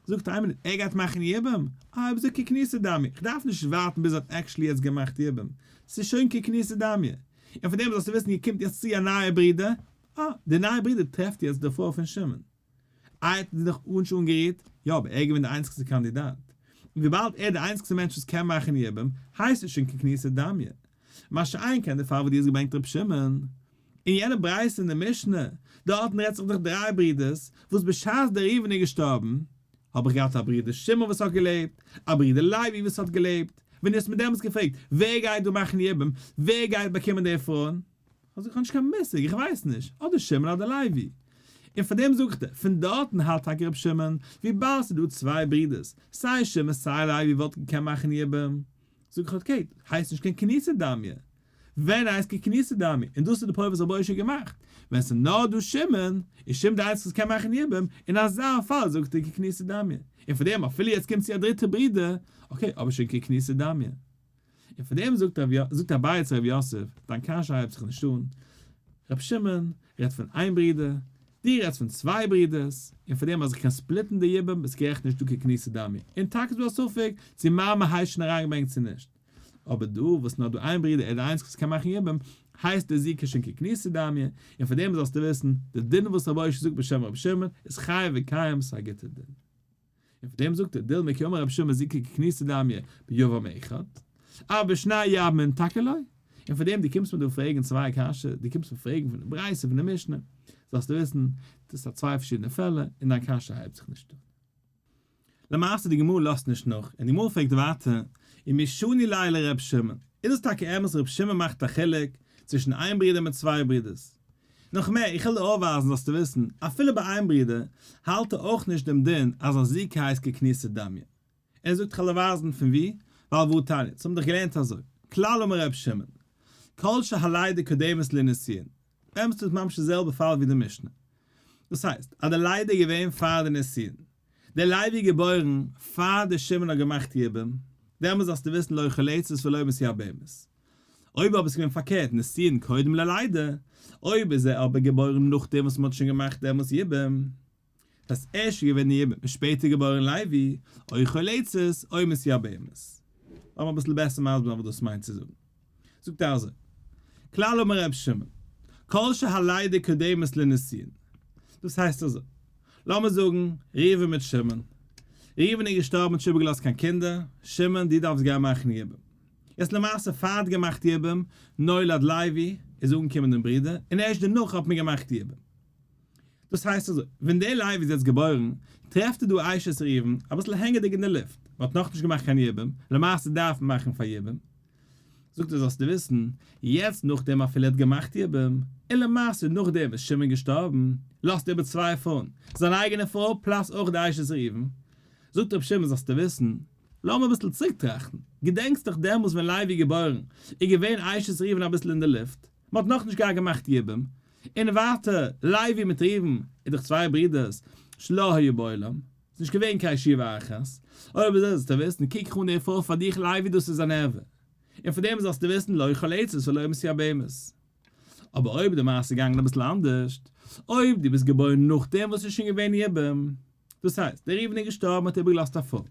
זאגט ער, איין מינוט, ער גייט מאכן יבום? אה, אויב אזוי ככנוסה דמיא, איך דארף נישט ווארטן ביז ער האט actually יעצט געמאכט יבום, ס'איז שוין ככנוסה דמיא. און פון דעם זאלסטו וויסן, איר קומט יעצט צו א נייע ברודער, אה, די נייע ברודער טרעפט יעצט די פרוי פון שמעון. איי האט ער זיך נאך אנגערירט? יא, אבער ער איז געווען די איינציגסטע קאנדידאט. און וויבאלד ער איז די איינציגסטע מענטש וואס קען מאכן יבום, הייסט עס שוין ככנוסה דמיא. מה שאין כן די פאל וואס דו האסט געברענגט ר' שמעון, אין יענע ברייתא אין די משנה, דארטן רעדט זיך דאך דריי ברידערס, וואס בשעת דער ראובן איז געשטארבן, האב איך געהאט א ברודער שמעון וואס האט געלעבט, א ברודער לוי וואס האט געלעבט, ווען דו האסט מיר דעמאלטס געפרעגט, ווער גייט דא מאכן יבום, ווער גייט באקומען די פרויען? האב איך נישט קיין מושג, איך ווייס נישט, אדער שמעון אדער לוי. און פאר דעם זאג איך דיר, פון דארטן האלט טאקע רבי שמעון, וויבאלד ס'איז דא צוויי ברידערס, סיי שמעון סיי לוי וואלט געקענט מאכן יבום, זאג איך okay, הייסט נישט קיין כנוסה דמיא. ווען הייסט ככנוסה דמיא? און דאס איז די point וואס רבי אושעיא האט געמאכט, ווען ס'איז נאר דא שמעון, איז שמעון די איינציגסטע וואס קען מאכן יבום, אין אזא פאל זאגט ער ככנוסה דמיא. און פאר דעם אפילו יעצט קומט צו א דריטע ברודער, okay, אבער שוין ככנוסה דמיא. און פאר דעם זאגט זאגט אביי צו רב יוסף, דיין קשיא הייבט זיך נישט אן, רבי שמעון רעדט פון איין ברודער, דו רעדסט פון צוויי ברידערס, און פאר דעם אז איך קען split ן די יבום ביסט גערעכט נישט דא ככנוסה דמיא, און טאקע איז דא א ספק צו מאמר הייסט שוין אריינגעברענגט צו נישט. אבער דא וואס נאר דא איין ברודער ער איז די איינציגסטע וואס קען מאכן יבום, הייסט די זיקה שוין ככנוסה דמיא, און פאר דעם זאלסטו וויסן, די דין וואס רבי אושעיא זאגט בשם רבי שמעון איז חי וקיים ס'איז א גוטע דין. און פאר דעם זאגט ער, דילמא כי אמר רבי שמעון זיקה ככנוסה דמיא ביבם אחד, אבל בשני יבמין טאקע לא. און פאר דעם דו קומסט מיר דא פרעגן צוויי קשיות, דו קומסט מיר פרעגן פון די ברייתא פון די משנה, זאלסטו וויסן, דאס איז א צוויי פארשידענע פעלער, און דיין קשיא הייבט זיך נישט אן. למעשה די גמרא לאזט נישט נאך, און די גמרא פרעגט ווייטער, ומי שני ליה לר' שמעון, איז עס טאקע אמת ר' שמעון מאכט א חילוק צווישן איין ברודער מיט צוויי ברודערס? נאך מער, איך וויל דיר אויפווייזן זאלסטו וויסן, אפילו ביי איין ברודער האלט ער אויך נישט דעם דין אז א זיקה הייסט ככנוסה דמיא. ער זאגט כ'וועל דיר ווייזן פון וואו, ווייל והא תניא, אונז האבן דאך געלערנט אזוי, כלל אמר ר' שמעון, כל שהלידה קודמת לנישואין, באמת איז ממש די זעלבע פאל ווי די משנה. דאס הייסט, אז די לידה איז געווען פאר די נישואין, דער לוי איז געבוירן פאר דער שמעון האט געמאכט יבום, דעמאלס זאלסטו וויסן לא חולצת ולא מתייבמת. אויב אבער איז געווען פארקערט נישואין קודם ללידה, אויב איז ער אבער געבוירן נאכדעם וואס מען האט שוין געמאכט דעמאלס יבום, דאס הייסט ערשט איז געווען יבום און שפעטער געבוירן לוי, או חולצת או מתייבמת. לאמיר אביסל בעסער מסביר זיין וואס דאס מיינט צו זאגן. זאגט ער אזוי, כלל אמר ר' שמעון, כל שהלידה קודמת לנישואין, דאס הייסט אזוי, לאמיר זאגן ראובן מיט שמעון, ראובן איז געשטארבן האט נישט איבערגעלאזט קיין קינדער, שמעון דו דארפסט גיין מאכן יבום, יעצט למעשה פאר האט געמאכט יבום, נולד לוי, איז אנגעקומען דעם ברודער, און ערשט דערנאך האט מען געמאכט יבום. דאס הייסט אזוי, ווען דער לוי איז יעצט געבוירן, טרעפט ער דא אשת ראובן, אביסל הענגעדיג אין די לופט, מען האט נאכנישט געמאכט קיין יבום, למעשה דארף מען מאכן פאר יבום, זאגט ער זאלסטו וויסן, יעצט נאכדעם אפילו ער האט געמאכט יבום, און למעשה נאכדעם איז שמעון געשטארבן, לאזט ער איבער צוויי פרויען, זיין אייגענע פרוי plus אויך די אשת ראובן, זאגט רבי שמעון זאלסטו וויסן, לאמיר אביסל צוריק טראכטן, געדענקסט דאך דעמאלס ווען לוי איז געבוירן, איז געווען אשת ראובן אביסל אין די לופט, מען האט נאכנישט געהאט געמאכט יבום, און ווייטער, לוי מיט ראובן איז דאך צוויי ברידערס, שלא היו בעולם, ס'איז נישט געווען קיין ישיבה אחת, אויב אזוי זאלסטו וויסן, קוק איך אן די פרוי פאר דיך לוי דאס איז אן ערווה, און פאר דעם זאלסטו וויסן לא חולצת ולא מתייבמת. אבער אויב די מעשה איז געגאנגען אביסל אנדערשט, אויב דו ביסט געבוירן נאכדעם וואס ס'איז שוין געווען יבום, דאס הייסט, דער ראובן איז געשטארבן האט איבערגעלאזט א פרוי,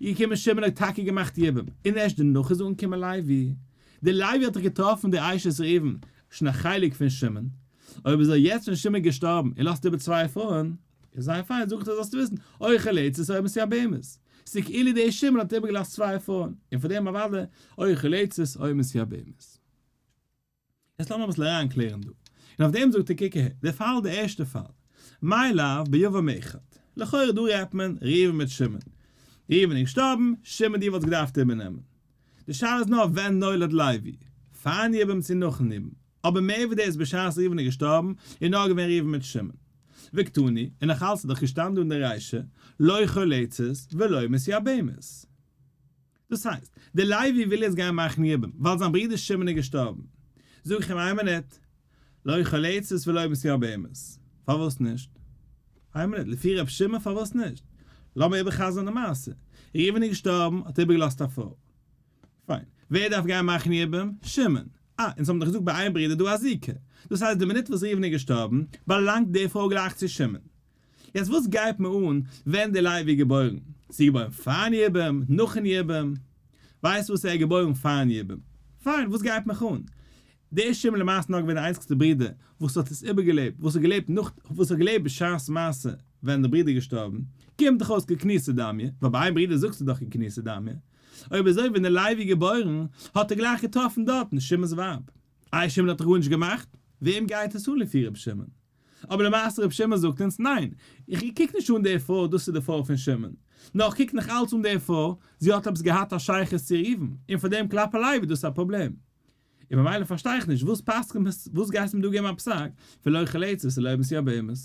איז געקומען שמעון האט טאקע געמאכט יבום, און ערשט דערנאך איז אנגעקומען לוי. דער לוי האט דאך געטראפן די אשת ראובן, שוין א חלק פון שמעון. אויב אזוי יעצט ווען שמעון איז געשטארבן און לאזט איבער צוויי פרויען, איז זייער פיין, זאג איך דיר זאלסטו וויסן, או חולצת או מתייבמת. ס'איז כאילו דער שמעון האט איבערגעלאזט צוויי פרויען, און פאר דעם אוודאי, או חולצת או מתייבמת. יעצט לאמיר אביסל אריינקלערן דא. און אויף דעם זאגט ער קוק אהער, דער פאל דער ערשטער פאל, מאי לאו ביבם אחד, לכאורה דא רעדט מען ראובן מיט שמעון, ראובן איז געשטארבן, שמעון דו וואלסט געדארפט איבערנעמען. די שאלה איז נאר ווען נולד לוי, פארן יבום צו נאכן יבום, אבער מער ווי דאס בשעת ראובן איז געשטארבן איז נאר געווען ראובן מיט שמעון. וקתני, און נאך אלץ איז דאך געשטאנען דא אין די רישא, לא חולצת ולא מתייבמת. דאס הייסט, דער לוי וויל יעצט גיין מאכן יבום, ווייל זיין ברודער שמעון איז געשטארבן. זאג איך אים איין מינוט, לא חולצת ולא מתייבמת. פארוואס נישט? איין מינוט, לפי ר' שמעון פארוואס נישט? לאמיר איבער'חזר'ן די מעשה. ראובן איז געשטארבן, האט איבערגעלאזט א פרוי. פיין. ווער דארף גיין מאכן יבום? שמעון. אה, אונז האבן דאך געזאגט ביי איין ברודער דא א זיקה. דאס הייסט די מינוט וואס ראובן איז געשטארבן, באלאנגט די פרוי גלייך צו שמעון. יעצט וואס גייט מיר אן ווען די לוי איז געבוירן? צו געבוירן פארן יבום, נאכן יבום? ווייסט וואס ער איז געבוירן פארן יבום? פיין, וואס גייט מיך אן? דער שמעון למעשה נאך געווען די איינציגסטע ברודער וואס האט עס איבערגעלעבט, וואס האט געלעבט נאך, וואס האט געלעבט בשעת מעשה ווען די ברודער איז געשטארבן, קומט דאך אויס ככנוסה דמיא, ווייל ביי איין ברודער זאגסטו דאך ככנוסה דמיא. אויב אזוי ווען די לוי איז געבוירן האט ער גלייך געטראפן דארטן שמעון'ס ווייב. איי שמעון האט דאך גארנישט געמאכט? וועם גייט עס אן לפי ר' שמעון? אבער למעשה ר' שמעון זאגט אונז ניין, איך קוק נישט אן די פרוי דאס איז די פרוי פון שמעון, נאר איך קוק נאך אלץ אן די פרוי, זי האט עפעס געהאט א שייכות צו ראובן, און פאר דעם כלפי לוי איז דאס א פראבלעם. און ממילא פארשטיי איך נישט וואס פסק'נט וואס גייסטו מיר דא געבן א פסק פון לא חולצת ולא מתייבמת.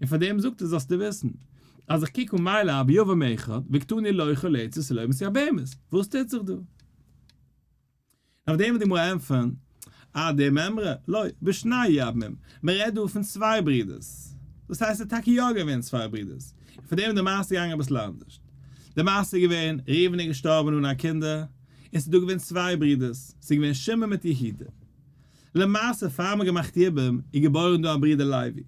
און פאר דעם זאגט ער זאלסטו וויסן אז איך קוק אן מאי לאו ביבם אחד וקתני לא חולצת ולא מתייבמת, וואס טוט זיך דא? אויף דעם וועט די גמרא ענטפערן, אה די מימרא, לא, בשני יבמים, מען רעדט דא פון צוויי ברידערס, דאס הייסט עס איז טאקע יא געווען צוויי ברידערס, און פון דעם איז די מעשה געגאנגען אביסל אנדערש. די מעשה איז געווען, ראובן איז געשטארבן אן א קינדער, און עס איז דא געווען צוויי ברידערס, עס איז געווען שמעון מיט יהודה. למעשה פאר מען האט געמאכט יבום איז געבוירן דא א ברודער לוי.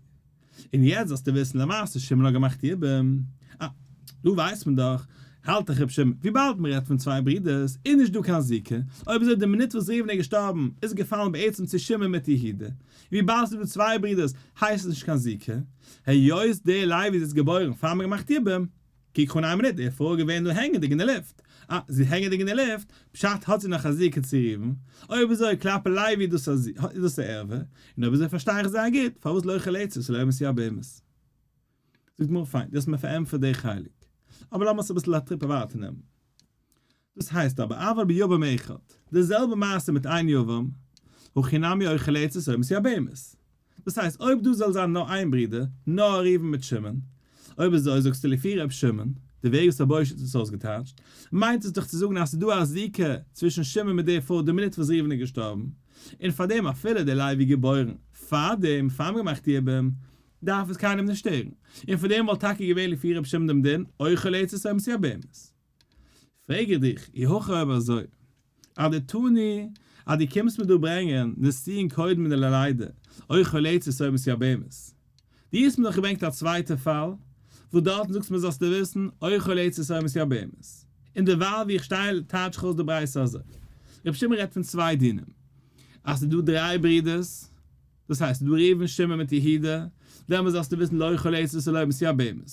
און יעצט זאלסטו וויסן למעשה שמעון האט געמאכט יבום, אה, דא ווייסט מען דאך, האלט איך ר' שמעון, וויבאלד מען רעדט פון צוויי ברידערס איז נישט דא קיין זיקה, אויב אזוי די מינוט וואס ראובן איז געשטארבן איז געפאלן בעצם צו שמעון מיט יהודה, וויבאלד ס'איז דא צוויי ברידערס הייסט עס נישט קיין זיקה, היות דער לוי איז יעצט געבוירן פאר מ'האט געמאכט יבום, קוק אן איין מינוט, די פרוי איז געווען דא הענגענדיג אין די לופט, אה, זי איז הענגענדיג אין די לופט, פשט האט זי נאך א זיקה צו ראובן, אויב אזוי כלפי לוי איז דאס א ערווה, און אויב אזוי פארשטיי איך זייער גוט פארוואס לא חולצת אלא מתייבמת. זאגט גמרא פיין, דו האסט מיר פארענטפערט די חלק, אבער לאמיר עס אביסל א טריפ ווייטער נעמען. דאס הייסט אבער אבל ביבם אחד, די זעלבע מעשה מיט איין יבם, הכי נמי או חולצת או מתייבמת. דאס הייסט אויב דא זאל זיין נאר איין ברודער, נאר ראובן מיט שמעון, אויב אזוי זאגסטו לפי ר' שמעון, די וועג וואס ר' אושעיא האט עס אויסגעטייטשט, מיינט עס דאך צו זאגן אז ס'איז דא א זיקה צווישן שמעון מיט די פרוי די מינוט וואס ראובן איז געשטארבן, און פארדעם אפילו די לוי געבוירן פארדעם, פאר מ'האט געמאכט יבום, דארף עס קיינעם נישט שטערן, און פארדעם וואלט טאקע געווען לפי ר' שמעון דעם דין, או חולצת או מתייבמת. פרעג איך דיך, אי הכי אויב אזוי, אדתני, אז דו קומסט מיר דא ברענגען נישואין קודמין ללידה, או חולצת או מתייבמת. דו האסט מיר דאך געברענגט א צווייטע פאל, וואס דארטן זאגסטו מיר זאלסטו וויסן, או חולצת או מתייבמת. און דערווייל ווי איך שטיי טייטש איך אויס די ברייתא אזוי. רבי שמעון רעדט פון צוויי דינים. אז ס'איז דא דריי ברידערס, דאס הייסט ס'איז דא ראובן שמעון מיט יהודה, דעמאלס זאלסטו וויסן לא חולצת אלא מתייבמת.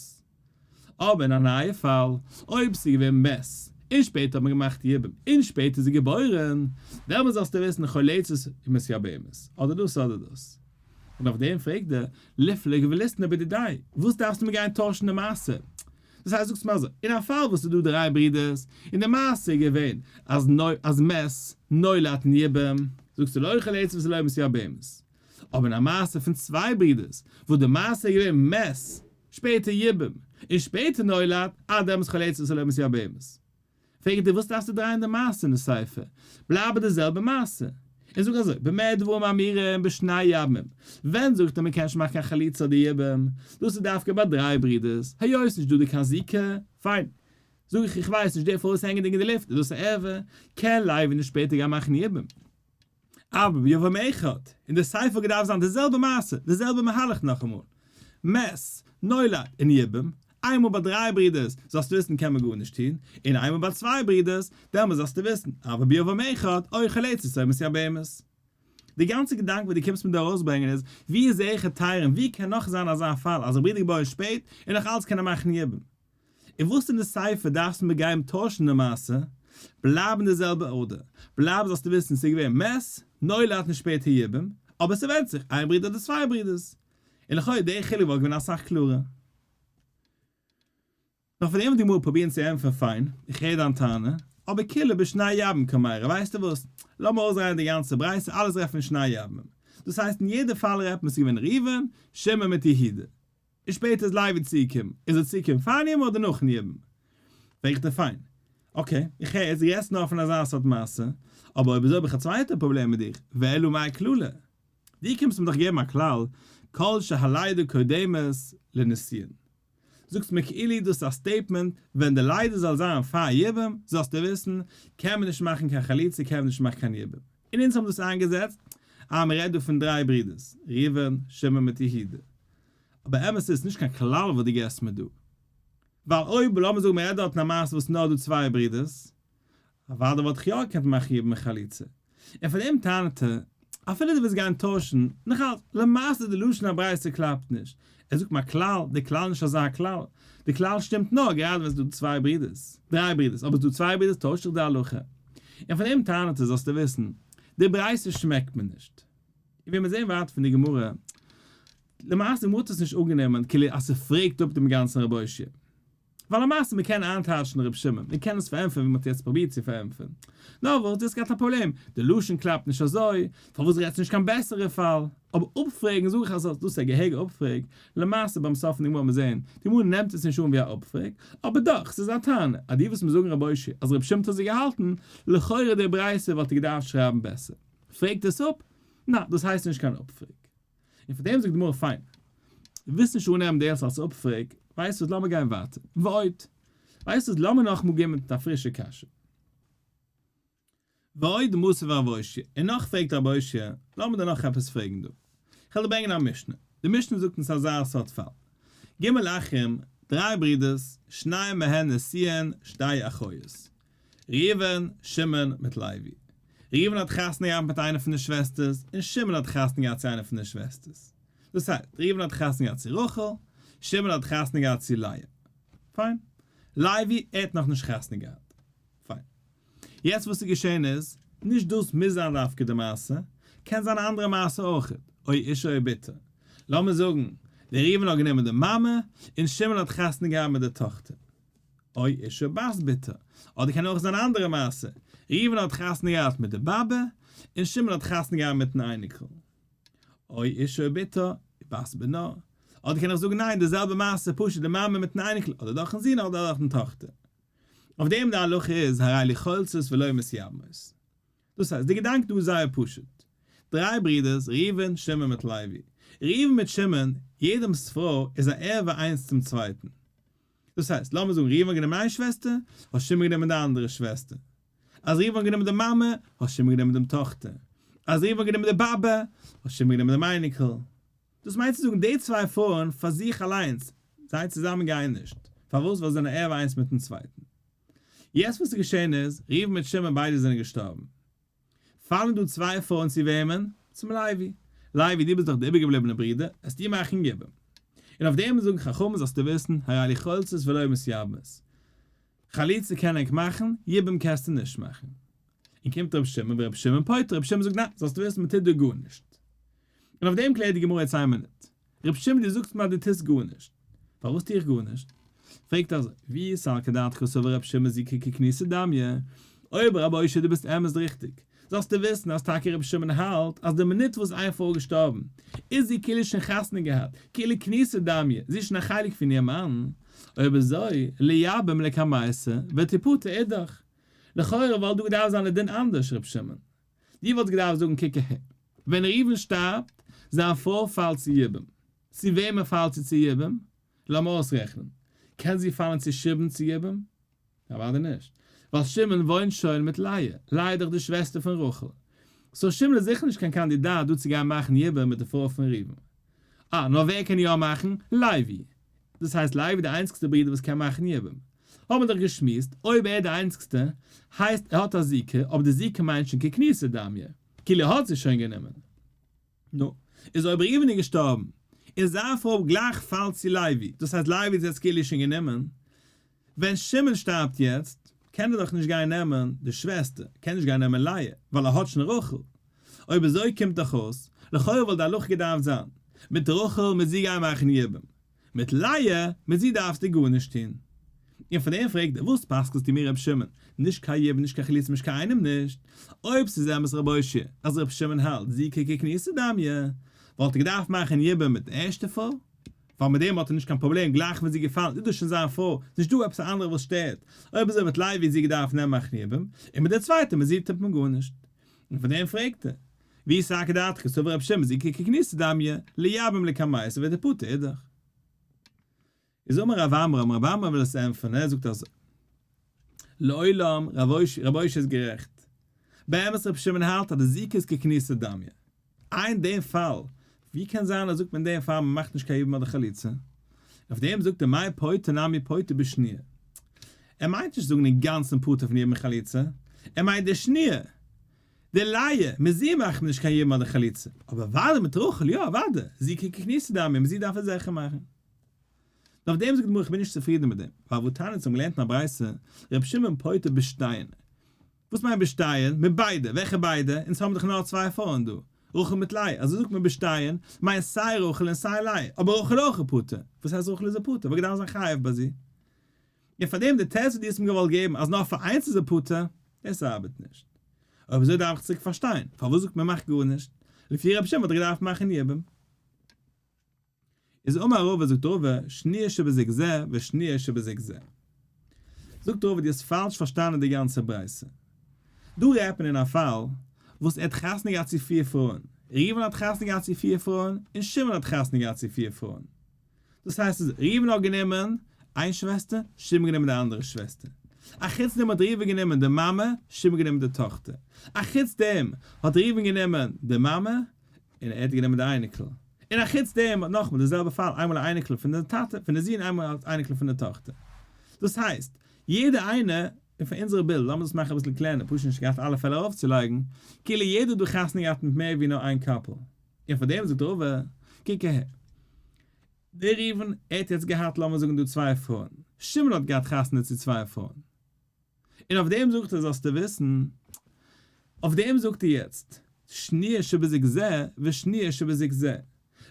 אבער אין א נייע פאל, אויב ס'איז געווען מת, און שפעטער האט מען געמאכט יבום, און שפעטער איז זי געבוירן, דעמאלס זאלסטו וויסן חולצת ומתייבמת, אדער דאס אדער דאס. און אויף דעם פרעגט ער, ליפלוג וליתני בדידיה, וואס דארפסטו מיר גיין טוישן די מעשה? דאס הייסט זאגסט מיר אזוי, אין א פאל וואס ס'איז דא דריי ברידערס, און די מעשה איז געווען אז אז מת נולד און יבום, זאגסטו לא חולצת ולא מתייבמת. אבער אין א מעשה פון צוויי ברידערס, וואס די מעשה איז געווען מת, שפעטער יבום, און שפעטער נולד, אה דעמאלטס חולצת אלא מתייבמת. פרעגט ער וואס דארפסטו דרייען די מעשה אין די סיפא, בלייב ביי די זעלבע מעשה. און זאג אזוי, במה דברים אמורים בשני יבמים, ווען זאגט ער מען קען נישט מאכן קיין חליצה אדער יבום, דאס איז דווקא ביי דריי ברידערס, היות נישט דא די קיין זיקה, פיין. זאג איך איך ווייס נישט די פרוי איז הענגענדיג אין די לופט איז דאס א ערווה, קען לוי נישט שפעטער גיין מאכן יבום. אבל ביבם אחד, אין די סיפא געדארפט זיין די זעלבע מעשה, די זעלבע מהלך נאכאמאל. מת, נולד, און יבום, איינמאל ביי דריי ברידערס, זאלסטו וויסן קען מען גארנישט טון, און איינמאל ביי צוויי ברידערס, דעמאלס זאלסטו וויסן, אבל ביבם אחד, או חולצת או מתייבמת. די גאנצע געדאנק וואס דו קומסט מיר דא ארויסברענגען איז, ווי איז היכי תימא, ווי קען נאך זיין אזא פאל אז א ברודער געבוירן שפעט און נאך אלץ קען ער מאכן יבום? און וואס אין די סיפא דארפסטו מיר גיין טוישן די מעשה, בלייבן די זעלבע order, בלייב זאלסטו וויסן ס'איז געווען מת, נולד און שפעטער יבום, אבער ס'ווענדט זיך, איין ברודער אדער צוויי ברודערס. און לכאו' די חילוק וואלט געווען אסאך קלארער. נאר פון דעם וואלט די גמרא פרובירן צו ענטפערן פיין, איך הער דיין טענה, אבער כולה בשני יבמים קמיירי, ווייסטו וואס, לאמיר אויסדרייען די גאנצע ברייתא אלעס רעדט פון שני יבמים. דאס הייסט אין יעדע פאל רעדט מען ס'איז געווען ראובן, שמעון מיט יהודה. און שפעטער איז לוי צוגעקומען, איז ער צוגעקומען פארן יבום אדער נאכן יבום? פרעגט ער פיין, okay, איך הער יעצט, דו רעדסט נאר פון אזא סארט מעשה, אבער אויב אזוי האב איך א צווייטע פראבלעם מיט דיך, ואלא מאי כללא? דו קומסט מיר דאך געבן א כלל, כל שהלידה קודמת לנישואין. זאגסט מיר כאילו דאס איז א statement, ווען די לידה זאל זיין פאר יבום, זאלסטו וויסן, קען מען נישט מאכן קיין חליצה, קען מען נישט מאכן קיין יבום. און אונז האבן דאס איינגעזעצט, אה מען רעדט דא פון דריי ברידערס, ראובן, שמעון מיט יהודה. אבער אמת איז נישט קיין כלל וואס דו געסט מיר דא. ווייל אויב לאמיר זאגן מען רעדט דארט אין א מעשה וואס נאר דא צוויי ברידערס, אוודאי וואלט איך יא געקענט מאכן יבום מיט חליצה. און פאר דעם טענה'ט ער, אפילו דו ווילסט גיין טוישן, נאכאלץ, למעשה די לשון הברייתא קלאפט נישט. ער זאגט מיר א כלל, די כלל איז נישט אזא כלל. די כלל שטימט נאר גראדע ווען ס'איז דא צוויי ברידערס, דריי ברידערס, אבער ס'איז דא צוויי ברידערס טוישט זיך די הלכה. און פאר דעם טענה'ט ער, זאלסטו וויסן, די ברייתא שמעקט מיר נישט. און ווי מיר זעהן ווייטער פון די גמרא, למעשה די גמרא האט עס נישט אנגענומען כאילו אז ס'פרעגט אפ דעם גאנצן רב אושעיא. ווייל למעשה מ'קען איינטייטשן ר' שמעון, מ'קען עס פארענטפערן ווי מ'האט יעצט פרובירט צו פארענטפערן. נאר וואס, דו האסט געהאט א פראבלעם, די לשון קלאפט נישט אזוי, פארוואס רעדסטו נישט קיין בעסערע פאל? אבער אפפרעגן זאג איך אז דאס איז א געהעריגע אפפרעג, למעשה ביים סוף פון די גמרא וועט מען זעהן, די גמרא נעמט עס נישט אן ווי א אפפרעג, אבער דאך, ס'איז א טענה, אז דו וועסט מיר זאגן רב אושעיא אז ר' שמעון האט אזוי געהאלטן, לכאורה די ברייתא וואלט ער געדארפט שרייבן בעסער. פרעגט עס אפ? נא, דאס הייסט נישט קיין אפפרעג. און פאר דעם זאגט די גמרא פיין, דו ווילסט נישט אננעמען דאס אלס אפפרעג, ווייסט וואס לאמיר גיין ווייטער, ועוד, ווייסט וואס לאמיר נאכאמאל גיין מיט א פרישע קשיא. ועוד מתיב רב אושעיא, און נאך פרעגט רב אושעיא, לאמיר דיר נאך עפעס פרעגן דא. איך וועל דיר ברענגען א משנה. די משנה זאגט אונז אזא סארט פאל, ג' אחים, דריי ברידערס, שנים מהן נשואין, שתי אחיות. ראובן, שמעון מיט לוי. ראובן האט חתונה געהאט מיט איינע פון די שוועסטערס, און שמעון האט חתונה געהאט צו איינע פון די שוועסטערס. דאס הייסט, ראובן האט חתונה געהאט צו רחל, שמעון האט חתונה געהאט צו לאה. פיין. לוי, ער האט נאכנישט חתונה געהאט. פיין. יעצט וואס איז געשען איז, נישט דאס מוז זיין דווקא די מעשה, קען זיין א אנדערע מעשה אויכעט, או אשה או בתו. לאמיר זאגן, דער ראובן האט גענומען די מאמע, און שמעון האט חתונה געהאט מיט די טאכטער. או אשה בת בתו. אדער קען אויך זיין א אנדערע מעשה, ראובן האט חתונה געהאט מיט די באבע, און שמעון האט חתונה געהאט מיטן אייניקל. או אשה בתו, בת בנה. אדער קען איך זאגן ניין, די זעלבע מעשה, פשוט די מאמע מיטן אייניקל, אדער דורכן זון אדער דורכן טאכטער. אויף דעם די הלכה איז הרי אלו חולצות ולא מתייבמות. דאס הייסט, די געדאנק דא איז זייער פשוט. דריי ברידערס, ראובן, שמעון מיט לוי. ראובן מיט שמעון, יעדעמ'ס פרוי איז א ערווה איינס צום צווייטן. דאס הייסט, לאמיר זאגן ראובן האט גענומען איין שוועסטער, האט שמעון גענומען די אנדערע שוועסטער. אז ראובן האט גענומען די מאמע, האט שמעון גענומען דעם טאכטער. אז ראובן האט גענומען די באבע, האט שמעון גענומען דעם אייניקל. דאס מיינט צו זאגן די צוויי פרויען פאר זיך אליינס, זיי צוזאמען גייען נישט. פארוואס? ווייל זיי זענען ערווה איינס מיטן צווייטן. יעצט וואס איז געשען איז, ראובן מיט שמעון ביידע זענען געשטארבן. פאלן דא צוויי פרויען צו וועמען? צום לוי. לוי דו ביסט דאך דער איבערגעבליבענער ברודער, עסטו מאכן יבום. און אויף דעם זאגן חכמים זאלסטו וויסן, הרי אלו חולצות ולא מתייבמות. חליצה קען ענק מאכן, יבום קענסטו נישט מאכן. און קומט רבי שמעון ורבי שמעון פוטר, רבי שמעון זאגט ניין, זאלסטו וויסן מען טוט דא גארנישט. און אויף דעם קלערט די גמרא יעצט איין מינוט. רבי שמעון דו זאגסט מיר אז דו טוסט גארנישט, פארוואס טו איך גארנישט? פרעגט אזוי, ואי סלקא דעתך סבר רבי שמעון זיקה ככנוסה דמיא, אויב רבי אושעיא דו ביסט אמת ריכטיג, זאלסטו וויסן אז טאקע רבי שמעון האלט אז די מינוט וואס איין פרוי איז געשטארבן, איז זי כאילו שוין חתונה געהאט, כאילו כנוסה דמיא, זי איז שוין א חלק פון איר מאן, אויב אזוי, לייבם לקמייתא, ותיפטר אידך. לכאורה וואלט דא געדארפט זיין די דין אנדערש רבי שמעון. דו וואלסט געדארפט זאגן קוק אהער, ווען ראובן שטארבט, זיין פרוי פאלט צו יבום. צו וועמען פאלט זי צו יבום? לאמיר אויסרעכענען. קען זי פאלן צו שמעון צו יבום? אוודאי נישט. ווייל שמעון וואוינט שוין מיט לאה. לאה איז דאך די שוועסטער פון רחל. so שמעון איז זיכער נישט קיין קאנדידאט דא צו גיין מאכן יבום מיט די פרוי פון ראובן. אה, נאר ווער קען יא מאכן? לוי. דאס הייסט לוי די איינציגסטע ברודער וואס קען מאכן יבום. האבן מיר דאך געשמועסט, אויב ער איז די איינציגסטע, הייסט ער האט א זיקה, אבער די זיקה מיינט שוין ככנוסה דמיא, כאילו ער האט זי שוין גענומען. נו, איז אויב ראובן איז געשטארבן, און זיין פרוי גלייך פאלט צו לוי, דאס הייסט לוי איז יעצט כאילו שוין גענומען, ווען שמעון שטארבט יעצט, קען ער דאך נישט גיין נעמען די שוועסטער, קען נישט גיין נעמען לאה, ווייל ער האט שוין רחל. אויב אזוי קומט דאך אויס, לכאורה וואלט די הלכה געדארפט זיין, מיט רחל מיט זי גיין מאכן יבום, מיט לאה מיט זי דארפסטו גארנישט טון. און פון דעם פרעגט ער, וואס פסק'נסטו מיר ר' שמעון, נישט קיין יבום נישט קיין חליצה נישט קיין איינעם נישט, אויב ס'איז אמת ר' אושעיא אז ר' שמעון האלט זיקה ככנוסה דמיא, וואלט ער געדארפט מאכן יבום מיט די ערשטע פרוי, ווייל מיט דעם האט ער נישט קיין פראבלעם, גלייך ווען זי געפאלן איז דאס שוין זיין פרוי, ס'נישט דא עפעס א אנדערע וואס שטערט, אויב אזוי וואלט לוי זי געדארפט נעמען מאכן יבום, און מיט די צווייטע מיט זי טוט מען גארנישט. און פון דעם פרעגט ער, ואי סלקא דעתך סבר רבי שמעון זיקה ככנוסה דמיא, לייבם לקמייתא ותיפטר אידך. איז אמר רב עמרם, רב עמרם וויל עס ענטפערן, ער זאגט אזוי, לעולם רב אושעיא איז גערעכט, באמת רבי שמעון האלט אז די זיקה איז ככנוסה דמיא, איי אין דעם פאל, ווי קען זיין אז זאגט מען אין דעם פאל מען מאכט נישט קיין יבום אדער חליצה? אויף דעם זאגט ער מאי פוטר נמי פוטר בשניה. ער מיינט נישט זאגן אינגאנצן פטור פון יבום און חליצה, ער מיינט די שניה, די לאה, מיט זי מאכט מען נישט קיין יבום אדער חליצה, אבער אוודאי מיט רחל יא אוודאי, זיקה ככנוסה דמיא, מיט זי דארף ער זיכער מאכן. און אויף דעם זאגט די גמרא איך בין נישט צופרידן מיט דעם, ווייל והתניא אונז האבן געלערנט אין א ברייתא, ר' שמעון פוטר בשתיהן, וואס מיינט בשתיהן? מיט ביידע. וועלכע ביידע? אונז האבן דאך נאר צוויי פרויען דא, רחל מיט לאה. אזוי זאגט מען בשתיהן, מיינט סיי רחל און סיי לאה. אבער רחל אויך איז פטור. וואס הייסט רחל איז ער פטור? וואלט געדארפט זיין חייב ביי זי. און פאר דעם די תירוץ וואס דו האסט מיר געוואלט געבן אז נאר פאר איינס איז ער פטור, דאס ארבעט נישט. אויב אזוי דארף איך צוריק פארשטיין, פארוואס זאגט מען מאכט גארנישט? לפי רבי שמעון וואלט ער געדארפט מאכן יבום. איז אמר רבא זאגט רבא שניה שבזוג זה ושניה שבזוג זה. זאגט רבא דו האסט פאלש פארשטאנען די גאנצע ברייתא. דא רעדט מען אין א פאל וואס ער האט חתונה געהאט צו פיר פרויען, ראובן האט חתונה געהאט צו פיר פרויען און שמעון האט חתונה געהאט צו פיר פרויען. דאס הייסט אז ראובן האט גענומען איין שוועסטער, שמעון גענומען די אנדערע שוועסטער. אחוץ דעם האט ראובן גענומען די מאמע, שמעון גענומען די טאכטער. אחוץ דעם האט ראובן גענומען די מאמע, און ער האט גענומען די אייניקל. און א חוץ דעם נאכאמאל די זעלבע פאל, איינמאל א אייניקל פון די טאטע, פון די זון, איינמאל א אייניקל פון די טאכטער. דאס הייסט, יעדער איינער, און פאר אונזערע בילד, לאמיר דאס מאכן אביסל קלענער, פשוט נישט געהאט אלע פעלער ארויפצולייגן, כאילו יעדער האט דא חתונה געהאט מיט מער ווי נאר איין couple. און פאר דעם זאגט רבא, קוק אהער, דער ראובן, ער האט יעצט געהאט לאמיר זאגן דא צוויי פרויען, שמעון האט געהאט חתונה צו צוויי פרויען, און אויף דעם זאגט ער זאלסטו וויסן, אויף דעם זאגט ער יעצט, שניה שבזוג זה ושניה שבזוג זה,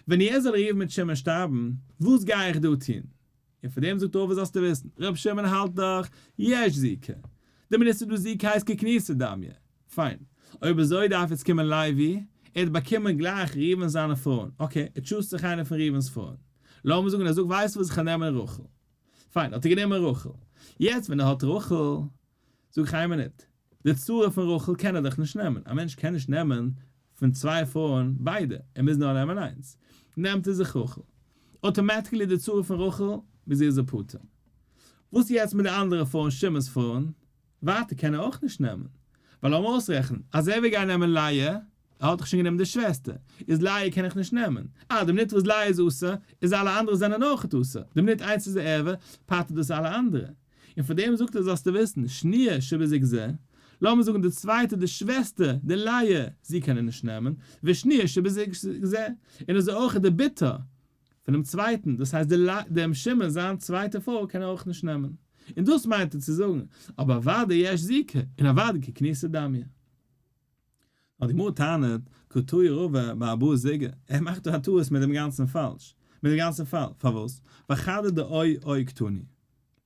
ווען יעצט זאל ראובן מיט שמעון שטארבן, וואס גיי איך דא טון? און פאר דעם זאגט רבא זאלסטו וויסן, ר' שמעון האלט דאך, יש זיקה, די מינוט ס'איז דא זיקה הייסט ככנוסה דמיא, פיין, אויב אזוי דארף יעצט קומען לוי, ער האט באקומען גלייך ראובן זיינע פרויען, okay, ער choose ט זיך איינע פון ראובן'ס פרויען, לאמיר זאגן ער זאגט ווייסט וואס איך וועל נעמען רחל, פיין האט ער גענומען רחל, יעצט ווען ער האט רחל, זאג איך איין מינוט, די צרה פון רחל קען ער דאך נישט נעמען, א מענטש קען נישט נעמען פון צוויי פרויען ביידע, ער מוז נאר נעמען איינס, נעמט ער זיך רחל, automatically די צרה פון רחל, ווי איז ער פטור. וואס יעצט מיט די אנדערע פרויען, שמעון'ס פרויען, ווייטער קען ער אויך נישט נעמען, ווייל לאמיר אויסרעכענען, אז ער וויל גיין נעמען לאה, ער האט דאך שוין גענומען די שוועסטער, איז לאה קען איך נישט נעמען, אה, די מינוט וואס לאה איז אסור, איז אלע אנדערע זענען אויכעט אסור, די מינוט איינס איז א ערווה, פטר'ט דאס אלע אנדערע. און פאר דעם זאגט ער זאלסטו וויסן, שניה שבזוג זה, לאמיר זאגן די צווייטע די שוועסטער, די לאה, זי קען ער נישט נעמען, ושניה שבזוג זה, און אזוי אויכעט די בתו, פונעם צווייטן, דאס הייסט דעם שמעון זיין צווייטע פרוי קען ער אויך נישט נעמען. און דאס מיינט ער צו זאגן, אבער אוודאי יש זיקה, און אוודאי ככנוסה דמיא. נאר די גמרא טענה'ט, קא טעי רבא בארבעה זוגי, ער מאכט דא א טעות מיט דעם גאנצן פאלש, מיט דעם גאנצן פאל, פארוואס? וחדא דאו או קתני.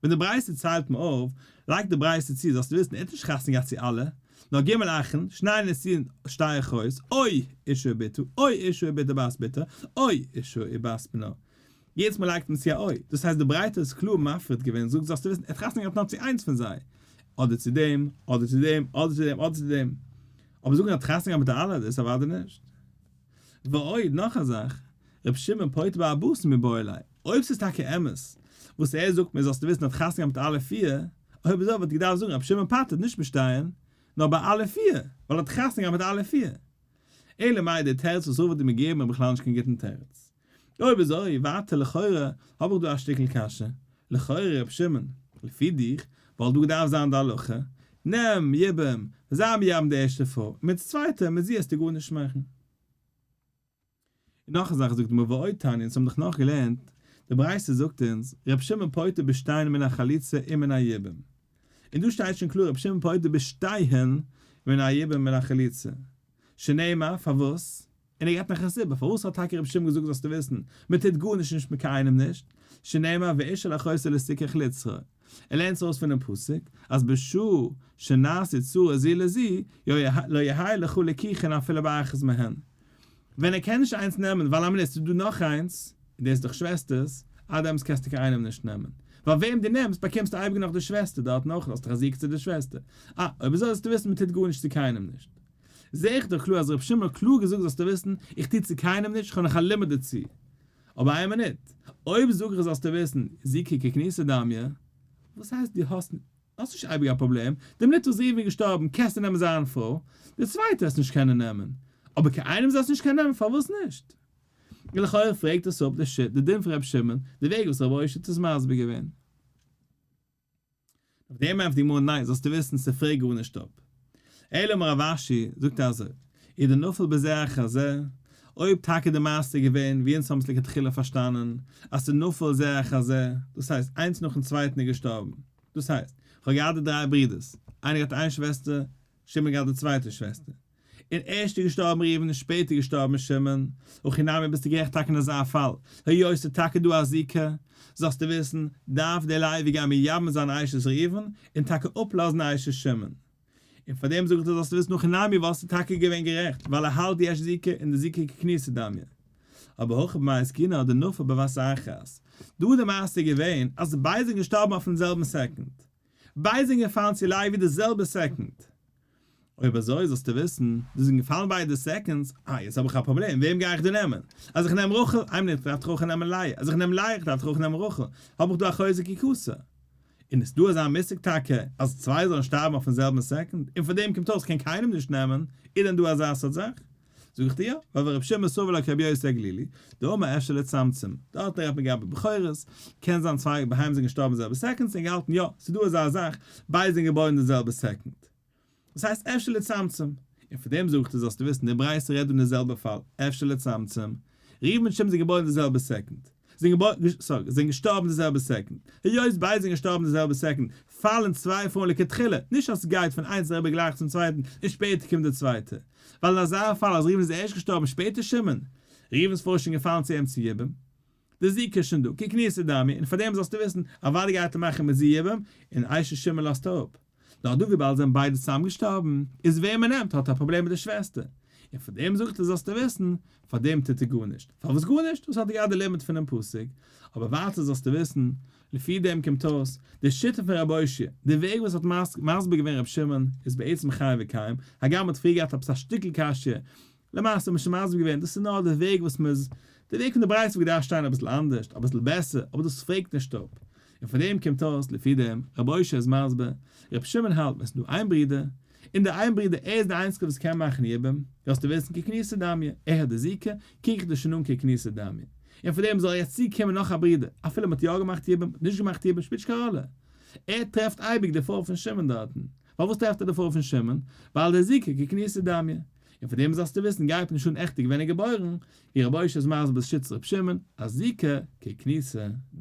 ווען די ברייתא ציילט מיר אויף, לייגט די ברייתא צו, זאלסטו וויסן, ער האט נישט חתונה געהאט צו אלע, נאר ג' אחין, שני נשואין שתי אחיות, או אשה ובתה, או אשה ובתה בת בתה, או אשה ובת בנה. יעדעס מאל לייגט מען צו א או, דאס הייסט די ברייתא איז קלאר מפריד געווען, זאגט זאלסטו וויסן, ער האט חתונה געהאט נאר צו איינס פון זיי, אדער צו דעם, אדער צו דעם, אדער צו דעם, אדער צו דעם. אבער זאגן ער האט חתונה געהאט מיט אלע, דאס איז אוודאי נישט. ועוד, נאך א זאך, ר' שמעון פוטר בארבעתן מיבעי ליה, אויב ס'איז טאקע אמת וואס ער זאגט מיר זאלסטו וויסן ער האט חתונה געהאט מיט אלע פיר, אויב אזוי וואלט ער געדארפט זאגן ר' שמעון פטר'ט נישט בשתיהן, נאר ביי אלע פיר, ווייל ער האט חתונה געהאט מיט אלע פיר. אלא מאי די תירוץ וואס רבא האט אים געגעבן איז בכלל נישט קיין גוטן תירוץ. אויב אזוי, ווייטער לכאורה האב איך דא א שטיקל קשיא, לכאורה ר' שמעון, לפי דיך, וואלט דא געדארפט זיין די הלכה, נעם יבום, זיי מייבם די ערשטע פרוי, מיט די צווייטע, מיט זי העסטו גארנישט מאכן. און נאך א זאך זאגט די גמרא ועוד תניא, אונז האבן דאך נאך געלערנט, די ברייתא זאגט אונז, ר' שמעון פוטר בשתיהן מן החליצה ומן היבום. און דא שטייט שוין קלאר ר' שמעון פוטר בשתיהן מן היבום ומן החליצה. שנאמר, פארוואס? און ער געבט נאך א סיבה פארוואס האט טאקע רבי שמעון געזאגט זאלסטו וויסן, מען טוט גארנישט נישט מיט קיינעם נישט, שנאמר ואשה אל אחותה לא תקח לצרור, ער לערנט עס אויס פונעם פסוק אז בשעה שנעשו צרות זו לזו לא יהא לך לקיחין אפילו באחת מהן, ווען ער קען נישט איינס נעמען ווייל א מינוט ס'איז דא נאך איינס, און דאס איז דאך שוועסטערס, עד דעמאלטס קענסטו קיין איינעם נישט נעמען, ווייל וועם דו נעמסט באקומסטו אייביג נאך די שוועסטער דארטן אויך, האסט דאך א זיקה צו די שוועסטער, אה אויב אזוי זאלסטו וויסן מען טוט גארנישט צו קיינעם נישט. זעה איך דאך קלאר אז ר' שמעון האט קלאר געזאגט זאלסטו וויסן, איך טו צו קיינעם נישט, איך האב נאך א לימוד דערצו. אבער איין מינוט, אויב זאג איך זאלסטו וויסן, זיקה ככנוסה דמיא, וואס הייסט דו האסט האסט נישט אייביג א פראבלעם, די מינוט וואס ראובן איז געשטארבן קענסטו נעמען זיין פרוי, די צווייטע וועסטו נישט קענען נעמען, אבער קיין איינעם זאלסטו נישט קענען נעמען, פארוואס נישט? און לכאורה פרעגט עס אפ די דין פון ר' שמעון, די וועג וואס ר' אויש האט עס מסביר געווען. אויף דעם ענטפערט די גמרא ניין זאלסטו וויסן ס'פרעגט גארנישט אפ. אלא אמר רב אשי זאגט ער אזוי, אי דנפל בזה אחר זה, אויב טאקע די מעשה איז געווען ווי אונז האבן עס לכתחילה פארשטאנען, אז ס'נפל זה אחר זה, דאס הייסט איינס נאכן צווייטן איז געשטארבן, דאס הייסט, כ'האב געהאט די דריי ברידערס, איינער געהאט איין שוועסטער, שמעון געהאט די צווייטע שוועסטער, און ערשט איז געשטארבן ראובן און שפעטער געשטארבן שמעון, הכי נמי ביסטו גערעכט טאקע אין אזא פאל, היות ס'איז טאקע דא א זיקה, זאלסטו וויסן, דארף דער לוי גיין מייבם זיין אשת ראובן, און טאקע אפלאזן אשת שמעון. און פאר דעם זאג איך דיר זאלסטו וויסן הכי נמי וואלסטו טאקע געווען גערעכט, ווייל ער האלט יש זיקה און די זיקה ככנוסה דמיא. אבער הכא במאי עסקינן דנפל בבת אחת. דא איז די מעשה געווען אז ביידע זענען געשטארבן אויפן זעלבן סעקונד. ביידע זענען געפאלן צו לוי די זעלבע סעקונד. אויב אזוי זאלסטו וויסן, דא זענען געפאלן ביידע seconds, אה יעצט האב איך א פראבלעם, וועם גיי איך דא נעמען? אז איך נעם רחל, איין מינוט, איך דארף דאך אויך נעמען לאה, אז איך נעם לאה, איך דארף דאך אויך נעמען רחל, האב איך דא א חוזק ככסה. און איז דא אזא מושג טאקע אז צוויי זאלן שטארבן אויפן זעלבן סעקונד, און פון דעם קומט אויס כ'קען קיינעם נישט נעמען, איז דען דא אזא סארט זאך? זאג איך דיר יא, ווייל ור' שמעון סבר לה כרבי יוסי הגלילי, דאמר אפשר לצמצם, דארטן רעדט מען גבי בכורות, קען זיין צוויי בהמות זענען געשטארבן די זעלבע סעקונד, און געהאלטן יא, ס'איז דא אזא זאך, ביידע זענען געבוירן די זעלבע סעקונד. דאס הייסט אפשר לצמצם. און פון דעם זאג איך דיר זאלסטו וויסן, די ברייתא רעדט דא אין די זעלבע פאל, אפשר לצמצם. ראובן און שמעון זענען געבוירן די זעלבע סעקונד. זענען געבוירן, sorry, זענען געשטארבן די זעלבע סעקונד. היות ביידע זענען געשטארבן די זעלבע סעקונד, פאלן צוויי פרויען לכתחילה, נישט אז ס'גייט פון איינס אריבער גלייך צום צווייטן און שפעטער קומט די צווייטע. ווייל אין אזא פאל אז ראובן איז ערשט געשטארבן שפעטער שמעון, ראובן'ס פרוי איז שוין געפאלן צו אים צו יבום. די זיקה איז שוין דא, ככנוסה דמיא, און פאר דעם זאלסטו וויסן, אוודאי גייט ער מאכן מיט זי יבום, און אשת שמעון לאזט ער אפ. נאר דא וויבאלד זענען ביידע צוזאם געשטארבן, איז וועם מען נעמט האט א פראבלעם מיט די שוועסטער. און פאר דעם זאגט ער זאלסטו וויסן, פאר דעם טוט ער גארנישט. פארוואס גארנישט? דאס האט ער געהאט די לימוד פונעם פסוק. אבער ווייטער זאלסטו וויסן, לפי דעם קומט אויס, די שיטה פון רבי אושעיא, די וועג וואס האט מסביר געווען רבי שמעון, איז בעצם חי וקיים, הגם מ'האט פריער געהאט עפעס א שטיקל קשיא, למעשה האט מען שוין מסביר געווען, דאס איז נאר די וועג וואס מ'איז, די וועג פון די ברייתא וואלט געדארפט שטיין אביסל אנדערשט, אביסל בעסער, אבער דאס פרעגט נישט אפ. און פון דעם קומט אויס, לפי דעם, רבי אושעיא איז מסביר, רבי שמעון האלט ווען ס'איז דא איין ברודער, און דער איין ברודער ער איז דער איינציגער וואס קען מאכן יבום, זאלסטו וויסן ככנוסה דמיא, ער האט די זיקה, קוק איך דיר שוין אן ככנוסה דמיא. און פון דעם זאל יעצט צוקומען נאך א ברודער, אפילו מ'האט יא געמאכט יבום, נישט געמאכט יבום, שפילט נישט קיין ראלע. ער טרעפט אייביג די פרוי פון שמעון דארטן. פארוואס טרעפט ער די פרוי פון שמעון? ווייל די זיקה ככנוסה דמיא. און פון דעם זאלסטו וויסן גייט נישט אן עכטיג ווען ער געבוירן, ווי רבי אושעיא איז מסביר שיטת רבי שמעון, אז זיקה ככנוסה דמיא.